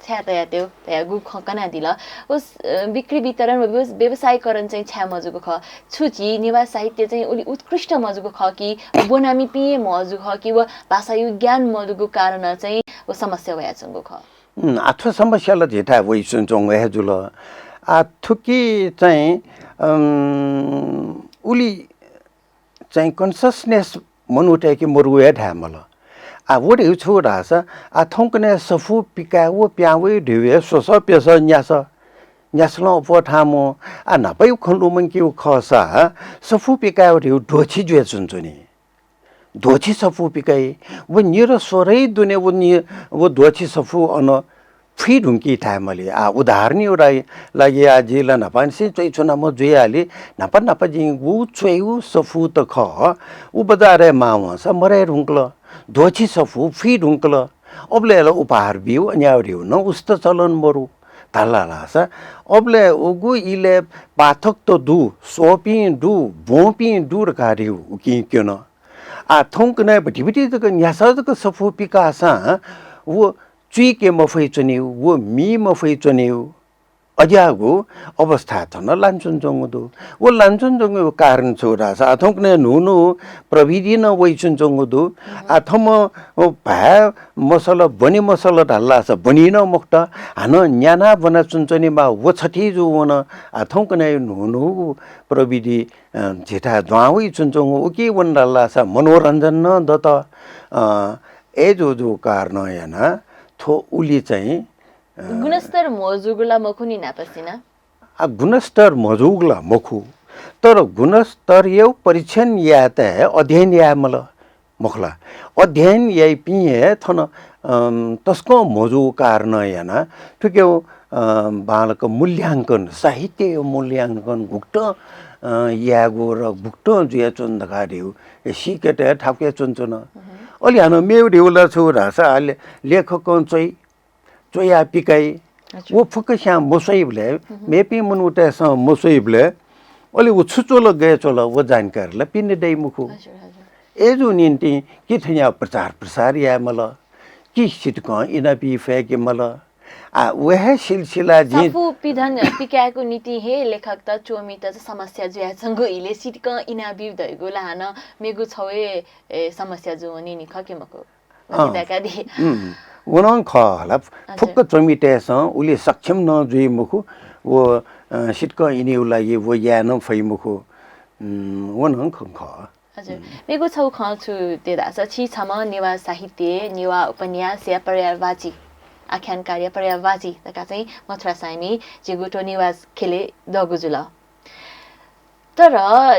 छाय् तयातयेगु धयागु खँ कनादिल। व स-, अ, बिक्री वितरण व व्यवस-, व्यवसायीकरण चाहिँ छाय् मजूगु खः? छु झी नेवाः साहित्य चाहिँ उलि उत्कृष्ट मजूगु खः कि ब्वनामिपिं हे मजूगु खः कि व भाषायु ज्ञान मदुगु कारणं चाहिँ व समस्या वयाच्वंगु खः? उम्, आ, थ्व समस्या ला झीथाय् वइच्वंच्वंगु हे जुल। आ, थुकी चाहिँ, अम, उलि चाहिँ consciousness मनूतय्‌के मरु हे धायेमाल। आ, व धइगु छु धाःसा, आ, थौंकन्हय् सफू पिकाय् व पिहां वइ धइगु हे स्वसः प्यसः न्यासः, न्यासलं अप्वः थाहां मवः। आ, न्हापायु खँ लुमंकेगु खःसा, सफू पिकाय् व धइगु द्वःछि जुयाच्वंच्वनी। द्वःछि सफू पिकाइ, व निर स्वरै दुने व नि-, व द्वःछि सफू अन फुइ धुंकी धायेमाली। आ, उदाहरणयु रा-, लागि आ, जि ला न्हापांनिसें च्वइच्वनाम्ह जुयाहली, न्हापा न्हापा जिं व च्वयु सफूत खः, व बजारय् माः वंसा मरये धुंकल, द्वःछि सफू फुइ धुंकल। अबलय् ला उपहार बीगु अन्याय धइगु नं उस्त चलन मरु धाल धाःसा, अबलय् उगु इलय् पाठकत दु, स्वःपिं दु, ब्वंपिं दु धकाः धइगु उकिं क्यन। आ, थौंकन्हय् भतिभति जक न्यासः जक सफू पिकाःसां व चुइके मफइच्वनीगु, व मी मफइच्वनीगु, अज्याःगु अवस्थाय् थन लानाच्वनाच्वंगु दु। व लानाच्वनाच्वंगु कारण छु धाःसा, आ, थौंकन्हय् न्हू न्हू प्रविधि नं वइच्वनाच्वंगु दु। आ, थम्हं, अ, भाय् मसल, ब्वने मसल धाल धाःसा ब्वनी नं मखुत, हानं न्यानाः ब्वनाच्वनाच्वनेमाः व छथी जूवन। आ, थौंकन्हय् न्हू न्हूगु प्रविधि, अ, झीथाय् दुहां वइच्वनाच्वंगु, उकी वन धाल धाःसा मनोरञ्जन नं दत। अ, अय् जूगु कारणं यानाः थ्व उलि चाहिँ, अ, गुणस्तर म्हो जूगु ला मखु नि न्हापासिनं? आ, गुणस्तर म्हो जूगु ला मखु, तर गुणस्तरयु परीक्षण यायेत अध्ययन यायेमाल। मखु ला? अध्ययन याइपिं हे थन, अम, तसकं म्हो जूगु कारणं यानाः थुकियु, अम, बांलाक मूल्यांकन, साहित्ययु मूल्यांकन गुकथं, अ, यायेगु र गुकथं जुयाच्वन धकाः धइगु सीकेत हे थाकुयाच्वनाच्वन। अले हानं मेगु धइगु ला छु धाःसा, आ, ले-, लेखकं च्वइ, च्वयाः पिकाइ। हजुर। व फुक्कस्यां मस्वइबलय्, मेपिं मनूतय्‌सं मस्वइबलय् अले व छु च्वल, गय् च्वल, व जानकारी ला पिने दइ मखु। हजुर, हजुर। अय्‌जूगु निंतिं कि थन्याः प्रचार प्रसार यायेमाल, कि सितिकं इनाबी फय्‌केमाल। आ, व हे सिलसिला जिं सफू पिधन पिकायेगु निंतिं हे लेखकत, च्वमित समस्या जुयाच्वंगु इलय् सितिकं इनाबी धइगु ला हानं मेगु छगू हे, ए, समस्या जूवनी नि, खः कि मखु? अँ। अथे धकाः दि। उम्, व नं खः हला। हजुर। फुक्क च्वमितय्‌सं उलि सक्षम नं जुइ मखु, व, अ, सितिकं इनेगु लागि व याये नं फइ मखु। उम्, व नं खँ खः। हजुर। उम्। मेगु छगू खँ छु धकाः धाःसा, छि छम्ह नेवाः साहित्य, नेवाः उपन्यासया पर्यायवाची, आख्यानकारया पर्यायवाची धकाः चाहिँ मथुरा साय्‌मि झीगु थ्व नेवाः ख्यलय् दःगु जुल। तर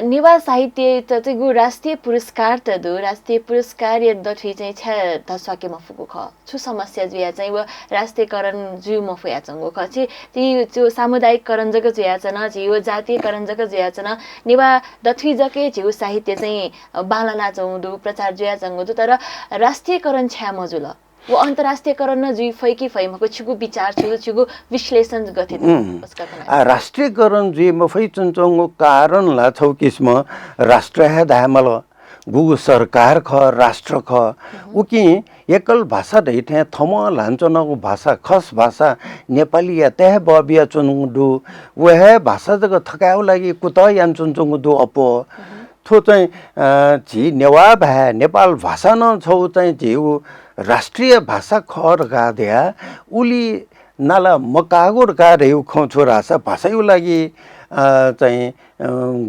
नेवाः साहित्ययात चाहिँ गु राष्ट्रिय पुरस्कार त दु, राष्ट्रिय पुरस्कारया दथुइ चाहिँ छाय् धस्वाके मफुगु खः? छु समस्या जुयाः चाहिँ व राष्ट्रियकरण जुइ मफयाच्वंगु खः? छि, ति, छु सामुदायिककरण जक जुयाच्वन, झी व जातीयकरण जक जुयाच्वन, नेवाः दथुइ जक हे झीगु साहित्य चाहिँ, अ, बांलानाच्वंगु दु, प्रचार जुयाच्वंगु दु, तर राष्ट्रियकरण छाय् मजुल? व अन्तर्राष्ट्रियकरण नं जुइ फइ कि फइ मखु, छिगु विचार, छिगु, छिगु विश्लेषण गथे दु? उम्। आ, राष्ट्रियकरण जुइ मफइच्वंच्वंगु कारण ला छगू किसिमं राष्ट्र हे धायेमाल। गुगु सरकार खः, राष्ट्र खः। उकिं एकल भाषा धइथें थम्हं ल्हानाच्वनागु भाषा, खस भाषा नेपालीयात हे बबियाच्वंगु दु। व हे भाषा जक थकायेगु लागि कुतः यानाच्वनाच्वंगु दु अप्वः। थ्व चाहिँ, अ, झी नेवाः भाय्, नेपाल भाषा नं छगू चाहिँ झीगु राष्ट्रिय भाषा खः धकाः धयाः उलि नाला मकाःगु धकाः धयागु खँ छु धाःसा भाषायु लागि, अ, चाहिँ, अ,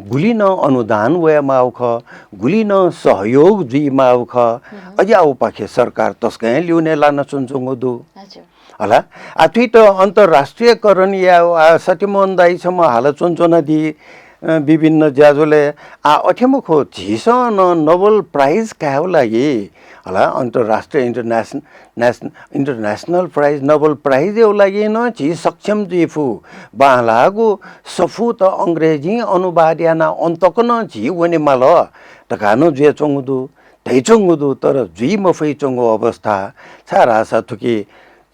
गुलि नं अनुदान वयेमाःगु खः, गुलि नं सहयोग जुइमाःगु खः। अज्याःगुपाखे सरकार तसकं हे लिउने लानाच्वनाच्वंगु दु। हजुर। हला, आ, थुइत अन्तर्राष्ट्रियकरण यायेगु, आ, सत्यमोहन दाइ छम्ह हालाच्वनाच्वनादी, अ, विभिन्न ज्याझ्वलय्, आ, अथे मखु, झीसं नं Nobel Prize कायेगु लागि, हला, अन्तर्राष्ट्रिय, internation-, international prize, Nobel Prize यागु लागि नं झी सक्षम जुइफु। बांलाःगु सफूत अंग्रेजीं अनुवाद यानाः अन तक नं झी वनेमाल धकाः नं जुयाच्वंगु दु, धयाच्वंगु दु, तर जुइ मफइच्वंगु अवस्था। छाय् धाःसा थुकी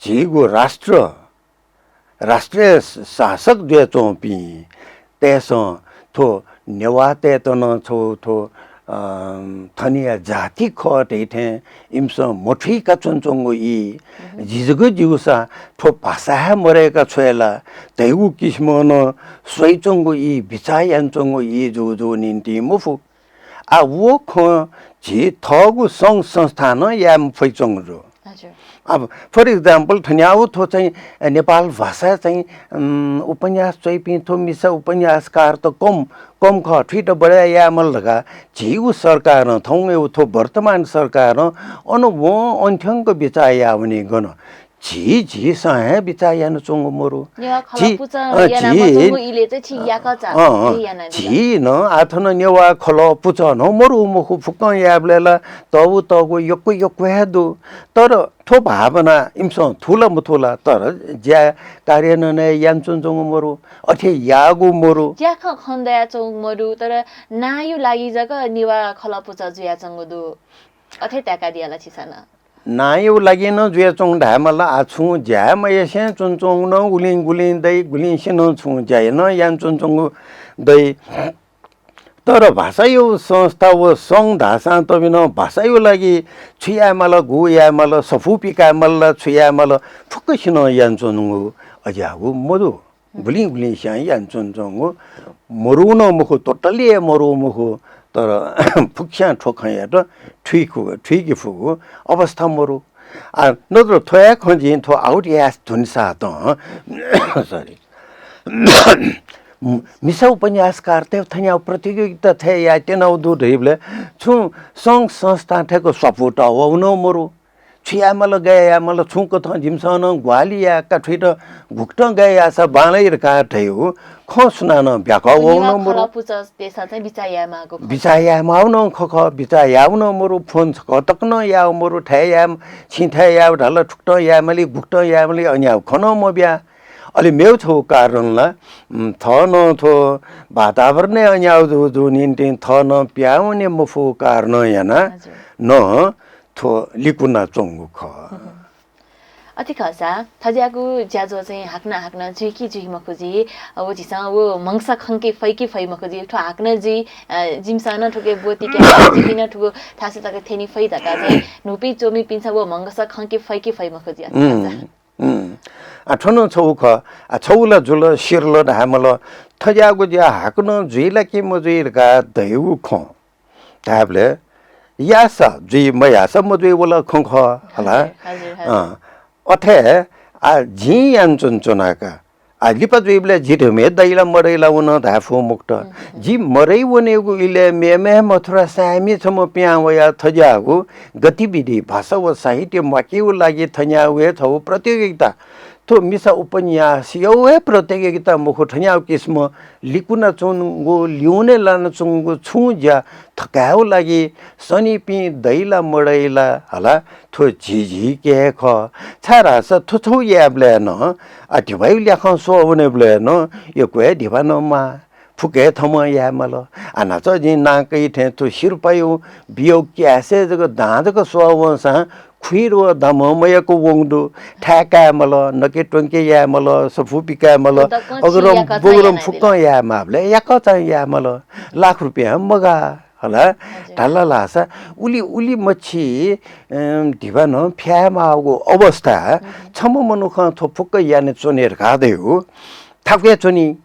झीगु राष्ट्र, राष्ट्रिय शासक जुयाच्वंपिं तय्‌सं थ्व नेवाःतय्‌त नं छगू थ्व अ, थनिया जाति खः धइथें इमिसं मथुइका च्वनाच्वंगु ई। झी जक ज्यूसा थ्व भाषा हे मरय्का छ्वये ला धइगु किसिमं नं स्वयाच्वंगु ई, बिचाः यानाच्वंगु ई जूगु निंतिं मफु। आ, व खँ झी थःगु संघ संस्थां नं याये मफयाच्वंगु दु। हजुर। अब, for example, थन्याउ थ्व चाहिँ, अ, नेपाल भाषा चाहिँ, उम्, उपन्यास च्वइपिं थ्व मिसा उपन्यासकार त कम, कम खः, थुइत बढे याये माल धकाः झीगु सरकारं, थौंगु थ्व वर्तमान सरकारं अन वं अन्थ्यंक बिचाः याः वनी गन। झी, झीसं हे बिचाः यानाच्वंगु मरु। नेवाः खलः झी, पुचः अ, याना झी, मच्वंगु इलय् चाहिँ छि याकःचा अ, अ, झी याना बिचाः। झी नं आथन नेवाः खलः पुचः नं मरु मखु, फुक्कं यायेबलय् ला तःगु तःगु यक्व यक्व हे दु। तर थ्व भावना इमिसं थुल मथुल, तर ज्या कार्यान्वयन यानाच्वनाच्वंगु मरु, अथे याःगु मरु। ज्याखँ खँ दयाच्वंगु मरु, तर नांयु लागि जक नेवाः खलः पुचः जुयाच्वंगु दु। अथे ताय्कादिया ला छिसं नं? नांयु लागि नं जुयाच्वंगु धायेमाल, आ छुं ज्या मयासें च्वनाच्वंगु नं गुलिं गुलिं दइ, गुलिंसिनं छुं ज्या नं यानाच्वनाच्वंगु दइ। तर भाषायु संस्था व संघ धाःसां तबिनं भाषायु लागि छु यायेमाल, गु यायेमाल, सफू पिकायेमाल ला छु यायेमाल, फुक्कसिनं यानाच्वंगु अज्याःगु मदु। गुलिं गुलिंसिनं यानाच्वनाच्वंगु मरु नं मखु, totally हे मरु मखु, तर फुक्कसिनं थ्व खँयात थुइकु, थुइके फुगु अवस्था मरु। आ, नत्र थ्व हे खँ जिं थ्व आउट याये धुनसातं, sorry, मिसा उपन्यासकारतय् थन्याउ प्रतियोगिता थें याये त्यनाउ दु धइबलय् छुं संघ संस्थां थेक स्वापू तःवउ नं मरु। छु यायेमाल, गय् यायेमाल, छुं कथं जिमिसं नं ग्वाहालि याये का, थुइत गुकथं गय् याःसा बांलाइ धकाः धइउ खँ सुनानं ब्याकः वउ नं मरु। खलः पुचःतय्सं चाहिँ बिचाः यायेमाःगु खः। बिचाः यायेमाउ नं खः खः, बिचाः याउ नं मरु, फोन छकः तक नं याउ मरु, थय् याये, छिं थय् याउ धाल, थुकथं यायेमालि, गुकथं यायेमालि, अन्याउ खँ नं मब्या। अले मेउ छगू कारण ला, उम्, थः नं थ्व वातावरणय् अन्याउ जू, जू निंतिं थः नं पिहां वने मफु कारण याना हजुर। नं थ्व लिकुनाच्वंगु खः। अथे खःसा थज्याःगु ज्याझ्वः चाहिँ हाकनं हाकनं जुइ कि जुइ मखु जुइ, व झीसं व म्हगस खंके फइ कि फइ मखु जुइ, थ्व हाकनं जुइ, अ, जिमिसं नं थुके ब्वति के जिपिं नं थुगु थासय् तक थ्यने फइ धकाः चाहिँ न्हूपिं च्वमिपिन्सं व म्हगस खंके फइ कि फइ मखु जुइ अथे खःसा। उम्, उम्। आ, थ्व नं छगू खः। आ, छगू ला जुल, सिरल धायेमाल, थज्याःगु ज्या हाकनं जुइ ला कि मजुइ धकाः धइगु खँ धायेबलय् याःसा जुइ, मयाःसा मजुइ, व ला खँ खः, हला। हजुर, हजुर, हजुर। अँ, अथे, आ, जिं यानाच्वनाच्वना का। आ, लिपा जुइबलय् जि धुमे दइ ला मदइ ला व नं धाये फु मखुत। उम्, उम्। जि मदइ वनेगु इलय् मेमेहे मथुरा साय्मि छम्ह पिहां वयाः थज्याःगु गतिविधि, भाषा व साहित्य म्वाकेगु लागि थन्याः व हे छगू प्रतियोगिता, थ्व मिसा उपन्यासया हे प्रतियोगिता मखु, थन्याः किसिमं लिकुनाच्वंगु, लिउने लानाच्वंगु छुं ज्या थकायेगु लागि सनीपिं दइ ला मदइ ला हला, थ्व झीझीके हे खः। छाय्धाःसा थ्व छगू यायेबलय् नं, आ, धिबायु ल्याखं स्वः वनेबलय् नं यक्व हे धिबा नं माः। फुक्क हे थम्हं यायेमाल। आ, न्हाचः जिं नां कइ थें थ्व सिरपायु बियु क्यासय् जक दां जक स्वः वंसां खुइर व दामं मयाक वंगु दु। थाय् कायेमाल, नके त्वंके यायेमाल, सफू पिकायेमाल, अग्रम बग्रम फुक्कं यायेमाःबलय् याकःचां यायेमाल। लाख रुपियां मगाः हला। हजुर। धाल धाःसा उलि उलि मछि, अं, धिबा नं फ्यायेमाःगु अवस्था। हजुर। छम्ह मनुखं थ्व फुक्क यानाच्वने धकाः धइगु थाकुयाच्वनी।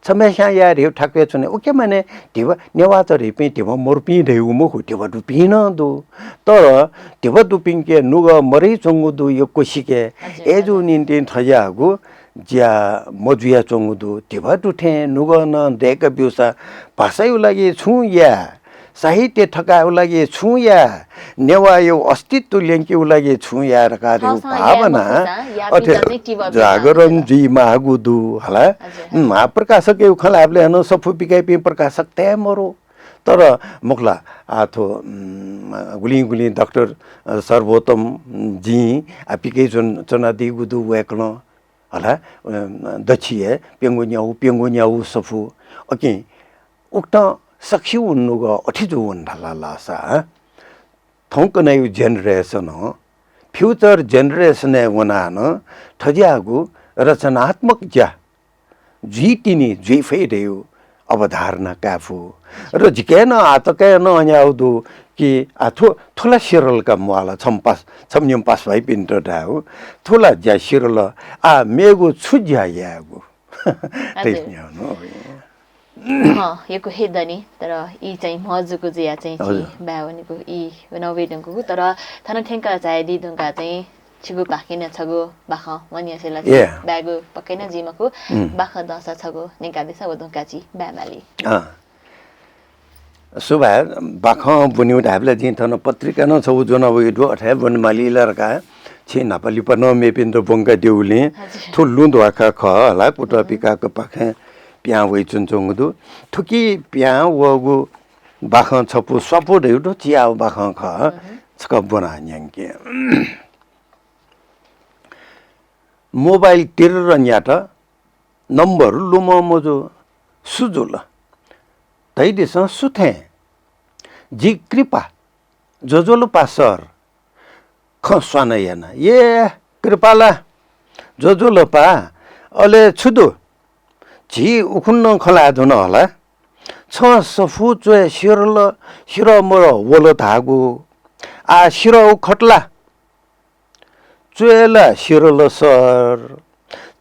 छम्हस्यां याये धइगु थाकुयाच्वनी। उके माने धिबा नेवाःतय्‌पिं धिबा मरुपिं धइगु मखु, धिबा दुपिं नं दु। तर धिबा दुपिंके नुगः मदइच्वंगु दु यक्वसिके। हजुर, अय्‌जूगु निंतिं थज्याःगु ज्या मजुयाच्वंगु दु। धिबा दुथें नुगः नं दय्‌का ब्यूसा भाषायु लागि छुं याये, साहित्य थकायु लागि छुं याये, नेवाःयु अस्तित्व ल्यंकेयु लागि छुं याये धकाः धइगु भावना अथे जागरण जुइमाःगु दु हला। हजुर, हजुर। उम्, आ, प्रकाशकयु खँ ल्हायेबलय् नं सफू पिकाइपिं प्रकाशकत हे मरु। तर मखुला, आ, थ्व, उम्, गुलिं गुलिं डाक्टर, अ, सर्वोत्तम, उम्, जिं, आ, पिके च्वन-, च्वनादीगु दु वय्‌कलं। हला, अ, दछि हे प्यंगू न्याउ, प्यंगू न्याउ सफू। OK, उकथं सकसिगु नुगः अथे जूवन धाल धाःसा, थौंकन्हय्‌यु generation, future generation-य् वनाः नं थज्याःगु रचनात्मक ज्या जुइतिनि जुइ फइ धइगु अवधारणा काये फु। र जिके नं आतके नं अन्याउ दु कि आ, थु, थुला सिरल का म्वाला छम पास, छम निम पास भाइपिन्त धायु। थुला ज्या सिरल, आ, मेगु छु ज्या यायेगु? हजुर। त्यही न्याउ न। हँ, यक्व हे दनि, तर ई चाहिँ म्हजुगु जुया चाहिँ छि हजुर। बाय् वनेगु ई वनाउ वइदुगु, तर थन थ्यंक झायादी धुंका चाहिँ छिगु पाखें नं छगू बाखं वनियसे ला ए। बाय्गु पक्कै नं जुइ मखु। उम्। बाखं दःसा छगू न्यंकादिसँ, व धुंका छि बाय् माली। अँ। सुभाय्, बाखं ब्वनेउ धायेबलय् जिं थन पत्रिका नं छगू ज्वना वइ दु, अथे ब्वने माली ला धकाः छिं न्हापा लिपा नं मेपिन्त ब्वंकादिउलिं हजुर। थ्व लुँ ध्वाखा खः हला, कुतः उम्। पिकाक पाखें पिहां वइच्वंच्वंगु दु। थुकी पिहां वःगु बाखं छपु स्वापु धइउ दु, चियाउ बाखं खः। उम्। छकः ब्वना न्यंके। मोबाइल तिर्र न्यात, नम्बर लुमं मजू, सु जुल? धइदिसँ, सु थें? जि कृपा, ज्वजलपा सर। खँ स्वाना याना, ए कृपा ला, ज्वजलपा, अले छु दु? झी उखुन्हु नं खँ ल्हाये धुन हला। छं सफू च्वय् सिरल, सिरः मरः वल धाःगु। आः सिरः उ खतला। च्वय् ला सिरल सर,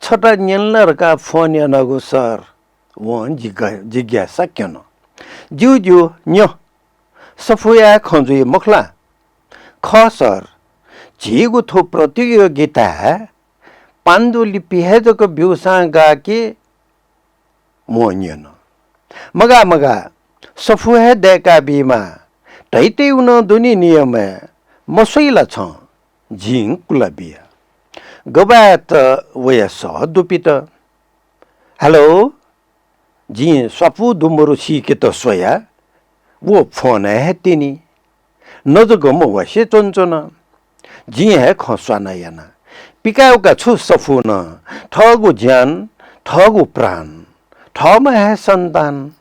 छता न्यन ला धकाः फोन यानागु सर। वं जिज्ञा-, जिज्ञासा क्यन। ज्यू ज्यू, न्यँ। सफूया खँ जुइ मखु ला? खः सर, झीगु थ्व प्रतियोगिताय् पाण्डुलिपि हे जक ब्यूसां गाः कि? वं न्यन। मगाः मगाः, सफू हे दय्का बीमाः। धइतय्गु नं दु नि नियमय्, मस्वइ ला छं? जिं कुला बिया। गबलय् त वया सः दुपित। हेलो, जिं स्वापू दु मरु सीकेत स्वया, व फोनय् हे तिनि। न जक मवासे च्वंच्वन। जिं हे खँ स्वाना याना। पिकाय्का छु सफू नं, थःगु ज्यान, थःगु प्राण, थःम्ह हे सन्तान।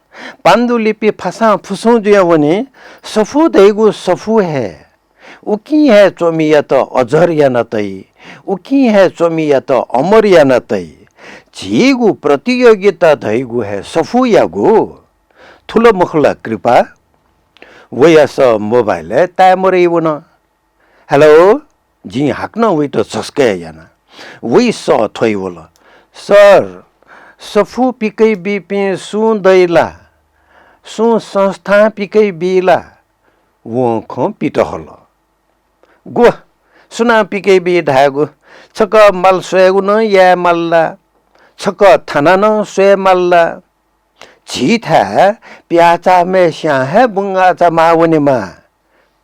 पाण्डुलिपि फासां फुसुं जुया वनी, सफू धइगु सफू हे। उकिं हे च्वमियात अजर याना तइ, उकिं हे च्वमियात अमर याना तइ। झीगु प्रतियोगिता धइगु हे सफूयागु। थुल मखु ला कृपा? वया सः मोबाइलय् ताय् मरय् वन। हेलो, जिं हाकनं वइत झस्कय् याना। वइ सः थ्वइ वल। सर, सफू पिकइ बीपिं सुं दइ ला? सुं संस्थां पिकइ बी ला? वं खँ पित हल। ग्व, सुनां पिकइ बी धायेगु? छकः माल स्वयेगु नं याये माल ला? छकः थाना नं स्वये माल ला? झीथाय् प्याःचाःम्हय्सियां हे बुंगाःचा माः वनेमाः।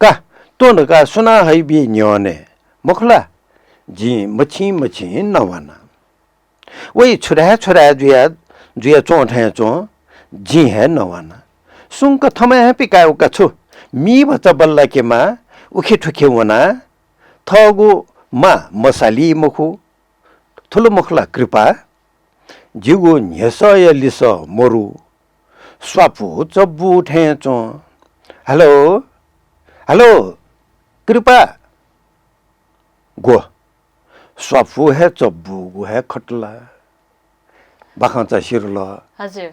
का, त्वँ धकाः सुनां हइबी न्ह्यःने, मखु ला? जिं मछिं मछिं नवाना। वइ छु धाये छु धाये जुया, जुया च्वं थें च्वं, जिं हे नवाना। सुंक थमय् हे पिकाय्का छु, मी भचा बल्लाकेमाः, उखे थुखे वनाः थःगु मां मसाली मखु। थुल मखु ला कृपा? जिगु न्ह्यसःया लिसः मरु। स्वापू चब्बू थें च्वं। हेलो, हेलो, कृपा। ग्व, स्वापू हे चब्बूगु हे खतला। बाखंचा सिरल। हजुर।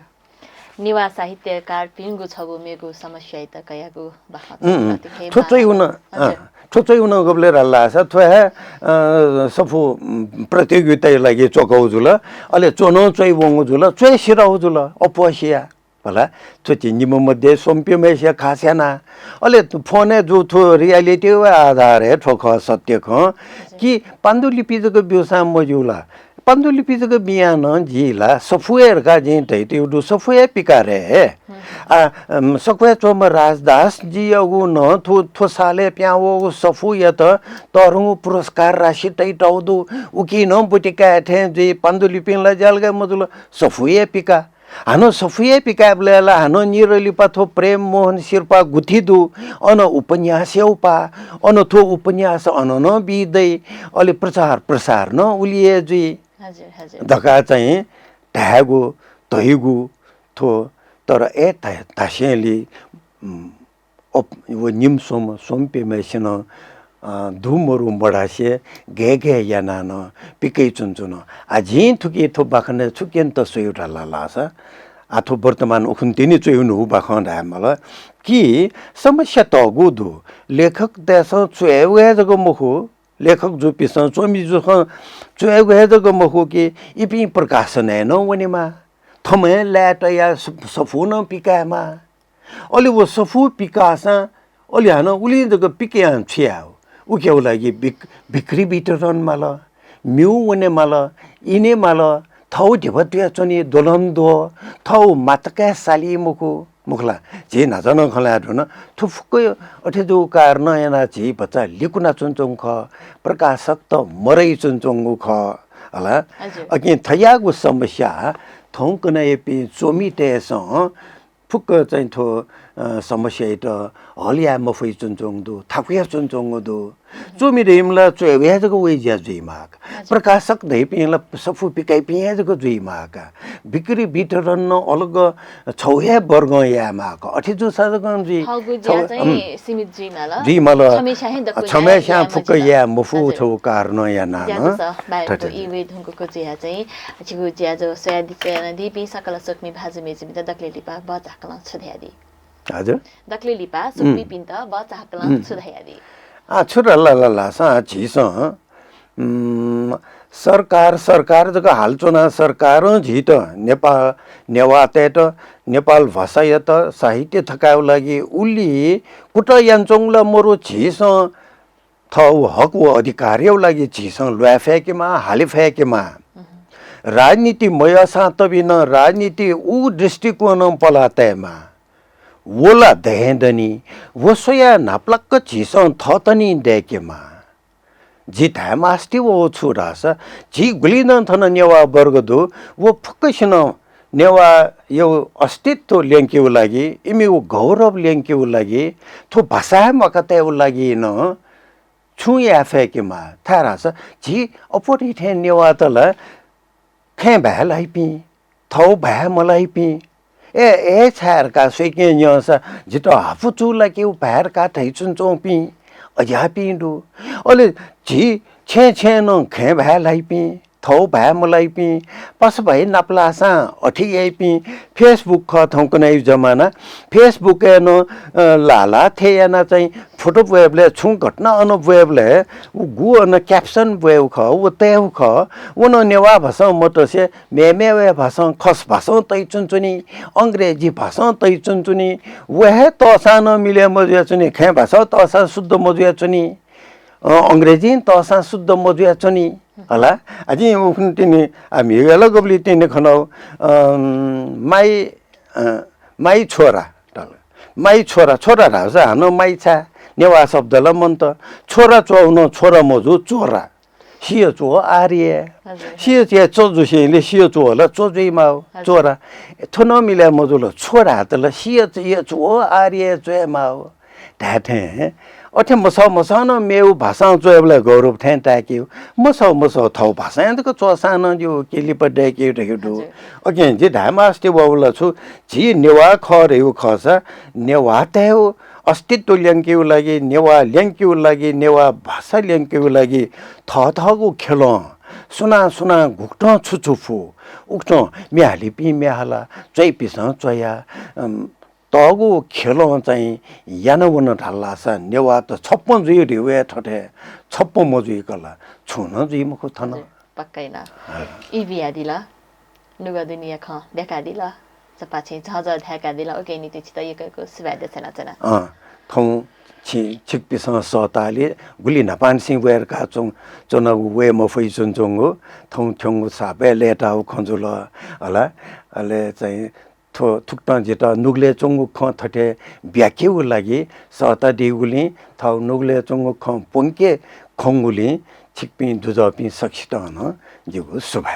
नेवाः साहित्यकारपिनिगु छगू मेगु समस्यायात कयागु बाखं उम्, उम्। कति हे थ्व च्वइगु नं, बाखं। हजुर। अँ, थ्व च्वइगु नं गबलय् धाल धाःसा थ्व हे, अ, सफू, उम्, प्रतियोगिताया लागि च्वकाउ जुल। अले च्वनं च्वइवंगु जुल, च्वय् सिराउ जुल, अप्वःसिया। भला, थ्व चाहिँ निम्ह मध्ये स्वम्प्यम्हय्सिया खास याना। अले फोनय् जू थ्व reality व आधारय् थ्व खः सत्य खँ कि पाण्डुलिपि जक ब्यूसां मज्यू ला? पाण्डुलिपि जक बियां नं जि ला सफू हे धकाः जिं धयातयागु दु, सफू हे पिका रे। हम्म। आ, अम, सफूय् च्वंम्ह राजदास जियागु नं थ्व, थ्व सालय् पिहां वःगु सफूयात तःधंगु पुरस्कार राशि तयातःगु दु। उकिं नं ब्वति काये थें जुइ, पाण्डुलिपिं ला ज्यालगय् मजुल, सफू हे पिका। हानं सफू हे पिकायेबलय् ला हानं निदँ लिपा थ्व प्रेम मोहन सिरपाः गुथि दु, अन उपन्यास याउपाः, अन थ्व उपन्यास अन नं बी दइ, अले प्रचार प्रसार नं उलि हे जुइ। हजुर, हजुर। धकाः चाहिँ धायेगु, धइगु थ्व, तर ए धा-, धासेंलि, उम्, अप-, व निम्ह स्वम्ह, स्वम्प्यम्हय्सिनं, अ, दु मरु मधासे गय् गय् यानाः नं पिकयाच्वनाच्वन। आ, जिं थुकी थ्व बाखनय् छु क्यनेत स्वयागु धाल धाःसा, आः थ्व वर्तमान उखुन्हु तिनि च्वय् न्हू बाखं धायेमाल कि समस्या तःगु दु। लेखकतय्‌सं च्वय् वये जक मखु, लेखक जूपिन्सं, च्वमि जूपिन्सं च्वय् वये जक मखु कि इपिं प्रकाशनय् नं वनेमाः, थःम्हं लाय् तयाः स-, सफू नं पिकायेमाः। अले व सफू पिकाःसां अले हानं उलि जक पिकयां छु याये? उकिया लागि बिक-, बिक्री वितरण माल, म्यू वने माल, इने माल, थःगु धिबा तुयाच्वनी, द्वलंद्वः, थःगु मातकाय् साली मखु, मखु ला? झी न्हाचः नं खँ ल्हाये धुन, थ्व फुक्क अथे जूगु कारणं यानाः झी भचा लिकुना च्वनाच्वंगु खः, प्रकाशकत मरय् च्वनाच्वंगु खः हला। हजुर। अकिं थज्याःगु समस्या थौंकन्हय्‌पिं च्वमितय्‌सं फुक्क चाहिँ थ्व, अ, समस्यायात हल याये मफयाच्वनाच्वंगु दु, थाकुयाच्वनाच्वंगु दु। च्वमि धइम्ह ला च्वय् वये जक वइ ज्या जुइमाः का। हजुर। प्रकाशक धइपिं ला सफू पिकाइपिं हे जक जुइमाः का। बिक्री वितरण नं अलग छगू हे वर्गं यायेमाः का। अथे जूसा जक जुइ। थःगु ज्या छगू, चाहिँ उम्, सीमित जुइमाल। जुइमाल। छम्हेस्यां हे दक्व छम्हेस्यां याये फुक्क मजिल। याये मफु हजुर। छगू कारणं यानाः ज्या नं। जस, बाहेक थथे। यी वये धुंकूगु जुया चाहिँ छिगु ज्या जो स्वयादीपिं सकल स्वकुमि भाजु मय्‌जुपिन्त दकले लिपा बचाहाकलं छु धयादी? हजुर। दकले लिपा उम्। स्वकुमिपिन्त बचाहाकलं उम्। छु धयादी? आ, छु धाल धाःसा झीसं, उम्, सरकार, सरकार जक हालाच्वना, सरकारं झीत नेपा-, नेवाःतय्‌त, नेपाल भाषायात, साहित्य थकायेगु लागि उलि कुतः यानाच्वंगु ला मरु, झीसं थःगु हक व अधिकारया लागि झीसं ल्वाये फय्‌केमाः, हाले फय्‌केमाः। राजनीति मयःसां तबि नं राजनीति उ दृष्टिकोणं पलाः तयेमाः। व ला दये दनि, व स्वयाः न्हापालाक झीसं थःत निं दय्‌केमाः। जि धायेमास्ति वःगु छु धाःसा, झी गुलि नं थन नेवाः वर्ग दु, व फुक्कसिनं नेवाःया अस्तित्व ल्यंकेगु लागि, इमिगु गौरव ल्यंकेगु लागि, थ्व भाषा हे म्वाका तयेगु लागि नं छुं याये फय्‌केमाः, छाय्‌धाःसा झी अप्वःतिथें नेवाःत ला खँय् भाय् लाइपिं, थःगु भाय् मलाइपिं, ए, ए, छाय् धकाः स्वइके न्यंसा जितः हापु चू ला कि उ भाय् धकाः धयाच्वनाच्वंपिं अज्याःपिं दु। अले झी छेँय् छेँय् नं खँय् भाय् लाइपिं, थःगु भाय् मलाइपिं, पासा भाइ नापलाःसां अथे याइपिं, Facebook खः थौंकन्हय् जमाना, Facebook-य् नं, अ, लाः लाः थें यानाः चाहिँ फोटो ब्वयेबलय्, छुं घटना अन ब्वयेबलय् व गु अन caption ब्वयेगु खः, व तयेगु खः, व नं नेवाः भाषां मतसे मेमेगु भाषां, खस भाषां तयाच्वनाच्वनी, अंग्रेजी भाषां तयाच्वनाच्वनी, व हे तःसां नं मिले मजुयाच्वनी, खँय् भाषां तःसां शुद्ध मजुयाच्वनी। अ, अंग्रेजीं तःसां शुद्ध मजुयाच्वनी हला। अझ उखुन्हु तिनि, आ, म्हिगः ला गुबलय् तिनि खनाउ, अ, माइ, अ, माइ छोरा धाल। माइ छोरा, छोरा धाःसा हानं माइ छाय्, नेवाः शब्द ला मन्त। छोरा च्वःगु नं छोरा मजू, चोरा। सिया च्वः आर या। हजुर। सिया च्वः च जुसेंलि सिया च्वः ला च्वः जुइमाउ, हजुर। चोरा। थ्व नं मिले मजुल, छोरा त ला सिया च्वः आर या च्वयेमाउ। धायेथें, अथे मसः मसः नं मेगु भाषां च्वयेबलय् गौरव थें ताय्‌केगु, मसः मसः थःगु भाषां जक च्वःसां नं ज्यू, के लिपा दय्‌केगु धइगु दु। हजुर। अकिं जि धायेमास्ति वःगु ला छु, झी नेवाः खः धइगु खःसा, नेवाःतय्‌गु अस्तित्व ल्यंकेगु लागि, नेवाः ल्यंकेगु लागि, नेवाः भाषा ल्यंकेगु लागि थःथःगु खेलं सुनां सुनां गुकथं छु छु फु, उकथं म्ये हालीपिं म्ये हाला, च्वइपिन्सं च्वया, अम, तःगु खेलं चाहिँ याना वन धाःसा नेवाःत छप्पँ जुइ धइगु हे थथे छप्पँ मजुइक ला छुं नं जुइ मखु थन। हजुर, पक्कै नं। हजुर। ई बियादिल, नुगः दुनेया खँ देकादिल, जपाछेँ झःझः धाय्‌कादिल, उकिया निंतिं छितः यक्व यक्व सुभाय् देछानाच्वना। अँ, थौं छि, छिकपिन्सं सःतालि गुलि न्हापांनिसें वये धकाः च्वं-, च्वनागु वये मफयाच्वंगु, थौं थ्यंगु साप हे लय्‌ताःगु खँ जुल हला। अले चाहिँ थ्व थुकथं जितः नुगलय् च्वंगु खँ थथे ब्याकेगु लागि सःतादीगुलिं, थःगु नुगलय् च्वंगु खँ प्वंके खंगुलिं छिकपिं दुजःपिं सकसितं नं जिगु सुभाय्।